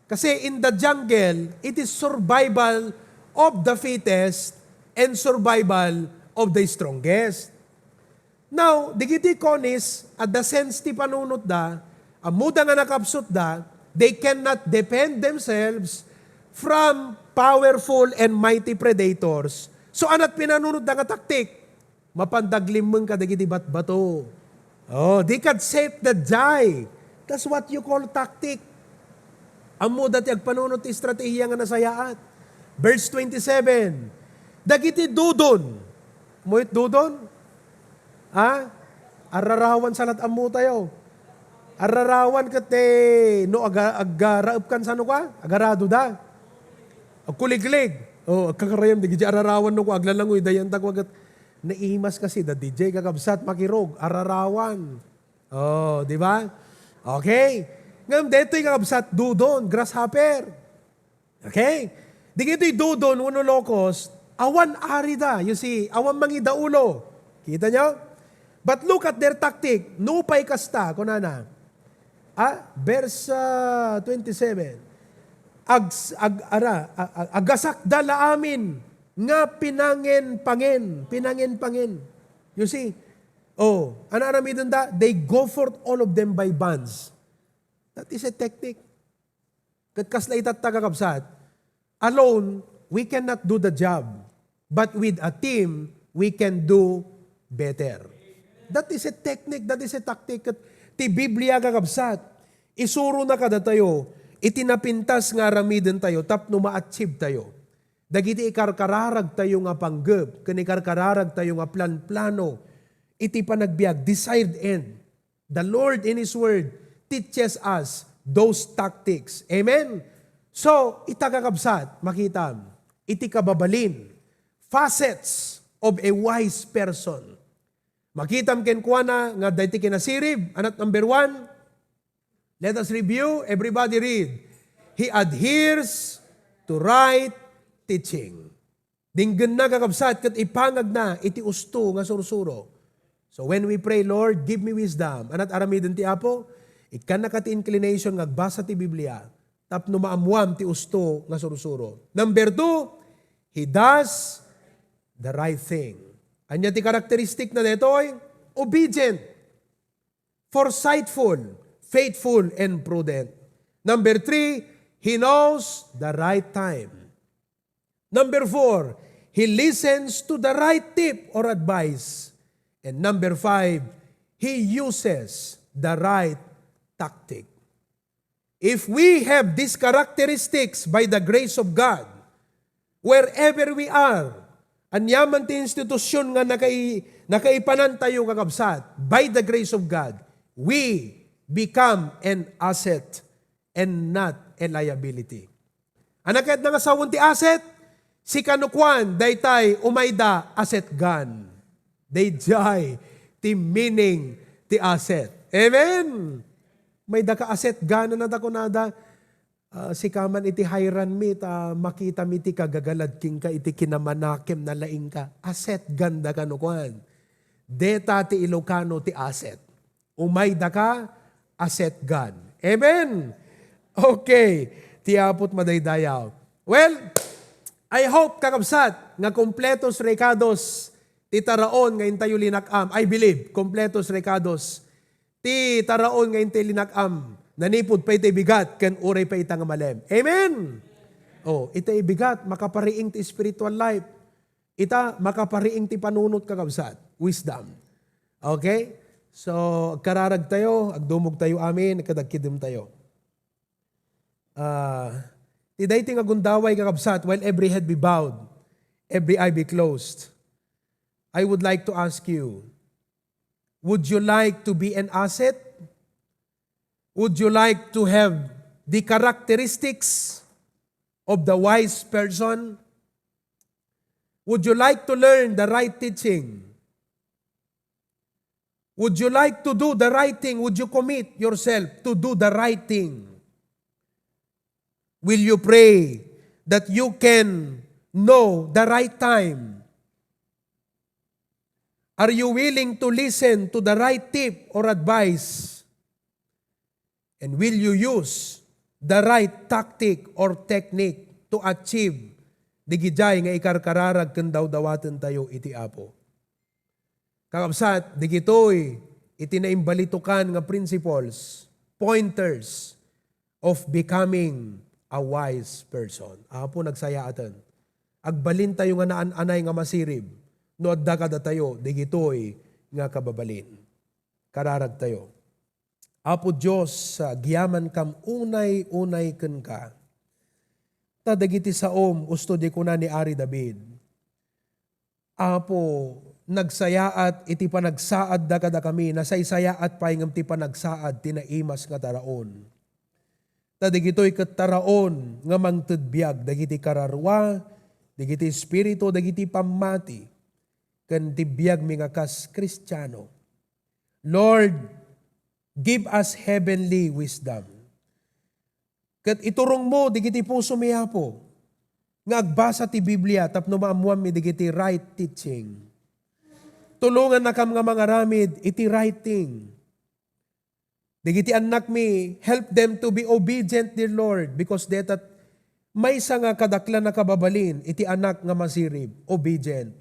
Kasi in the jungle, it is survival of the fittest and survival of the strongest. Now, digiti konis, adda sense ti panunotda, ammoda nga nakapsutda, they cannot defend themselves from powerful and mighty predators. So, anat pinanunotda nga taktik? Mapanda aglimmeng kadagiti batbato. Oh, they can set the jai. That's what you call tactic. Ammoda ti agpanunot ti estratehiya nga nasayaat. Verse twenty-seven, dagiti dudon. Amoy dudon? Ha? Ararawan sa lat ammo tayo. Ararawan ket ti, no, aga-, agaraep kan sano ka? Agarado da. Agkuliglig. Oh, agkakarayam, di gidi ararawan no ko, aglalangoy, dayan ta ko, agat, naimas kasi, da D J, kakabsat, makirog, ararawan. Oh, di ba? Okay. Ngem detoy, kakabsat, dudon, grasshopper. Okay? Digitoy dudon wenno locust, awan arida. You see, awan mangidaulo. Kita nyo? But look at their tactic. Nupay kasta, kunana. Ah, verse, ah, twenty-seven. Ag-, ag-, ara, a-, a-, agasakda la amin nga pinangen-pangen. Pinangen-pangen. You see? Oh, ano aramiden da? They go forth, all of them, by bands. That is a technique. Ket kasla itatta, kakabsat, alone, we cannot do the job. But with a team, we can do better. That is a technique, that is a tactic. Ket ti Biblia, kakabsat, isurona kadatayo iti napintas nga aramiden tayo tapno ma-achieve tayo. Dagiti ikarkararag tayo nga panggep, ken ikarkararag tayo nga plan-plano, iti panagbiag, desired end. The Lord in His Word teaches us those tactics. Amen? So, ita, kakabsat, makitam, iti kababalin, facets of a wise person. Makitam kenkuana nga dayta kinasirib, anat number one. Let us review. Everybody read. He adheres to right teaching. Dinggenna, kakabsat, ket ipangagna iti usto nga sursuro. So when we pray, "Lord, give me wisdom," anat aramiden ti Apo? Ikkannaka ti inclination nga agbasa ti Biblia tapno maammuam ti usto nga sursuro. Number two, he does the right thing. Ania ti karakteristik na detoy? Obedient, forsightful, faithful, and prudent. Number three, he knows the right time. Number four, he listens to the right tip or advice. And number five, he uses the right tactic. If we have these characteristics by the grace of God, wherever we are, aniaman ti institusyon nga nakai-, nakaipanantayo, kakabsat, by the grace of God, we become an asset and not a liability. Ania ket nga sawen ti asset? Sika no kuan, daytay umayda asset gun. Daydiay ti meaning ti asset. Amen? Umayda ka asset gun, ania ta kunada, ah, sika man iti hayran mi, ta makita mi ti kagagalad kenka iti kinamanakem na laingka. Asset gun da kano kuan. Deta ti Ilocano ti asset. Umayda ka, asset gun. Amen? Okay. Ti Apo ti madaydayaw. Well, I hope, kakabsat, nga kompletos rekados ti taraon nga intayo linak-am. I believe, kompletos rekados ti taraon nga intayo linak-am. Nanipud pay ti bigat ken uray pay ita nga malem. Amen? Oh, ita bigat, makapariing ti spiritual life. Ita, makapariing ti panunot, kakabsat. Wisdom. Okay? So, agkararag tayo, agdumog tayo amin, kadagkidem tayo. Ah, ti daytoy nga gundaway, kakabsat, while every head be bowed, every eye be closed, I would like to ask you, would you like to be an asset? Would you like to have the characteristics of the wise person? Would you like to learn the right teaching? Would you like to do the right thing? Would you commit yourself to do the right thing? Will you pray that you can know the right time? Are you willing to listen to the right tip or advice? And will you use the right tactic or technique to achieve digidiay nga ikarkararag ken dawdawatentayo iti Apo? Kakabsat, digitoy iti naimbalitokan nga principles, pointers of becoming a wise person. Apo, nagsayaaten. Agbalintayo nga naan-anay nga masirib no adda kadatayo digitoy nga kababalin. Kararagtayo. Apo Dios, ah, agyamankami unay-unay kenka. Ta dagiti saom, usto di kuna ni Ari David, Apo, nagsayaat iti panagsaadda kadakami, nasaysayaat pay ngem ti panagsaad ti naimas nga taraon. Ta dagitoy ket taraon nga mangted biag dagiti kararua, dagiti espiritu, dagiti pammati, ken ti biagmi nga kas Kristiano. Lord, give us heavenly wisdom. Ket iturongmo digiti pusomi, Apo, nga agbasa ti Biblia tapno maammoanmi digiti right teaching. Tulongannakam nga mangaramid iti right thing. Dagiti annakmi, help them to be obedient, dear Lord, because deta maysa nga kadaklan a kababalin iti anak nga masirib, obedient.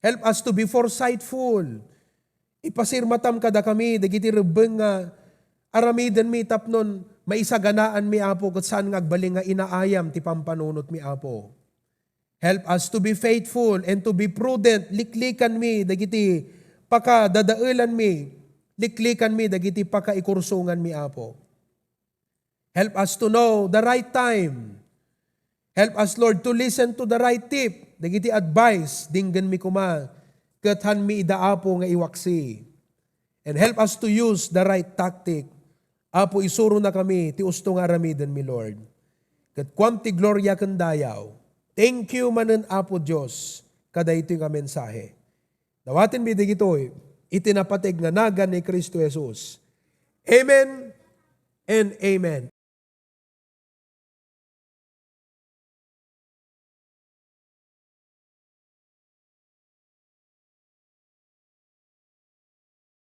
Help us to be foresightful. Ipasirmatam kadakami dagiti rebbeng nga aramidenmi tapnon maisaganaanmi, Apo, ket saan nga agbalin nga inaayam ti pampanunotmi, Apo. Help us to be faithful and to be prudent. Liklikanmi dagiti pakadadaelanmi. Liklikanmi dagiti pakaikursonganmi, Apo. Help us to know the right time. Help us, Lord, to listen to the right tip. Dagiti advice, dinggenmi koma, ket hanmi ida, Apo, nga iwaksi. And help us to use the right tactic. Apo, isuronakami ti usto nga aramidenmi, Lord. Ket kuam ti gloria ken dayaw. Thank you manen, Apo Dios, kadaytoy nga mensahe. Dawatenmi dagitoy iti napateg nga nagan ni Cristo Jesus. Amen and amen.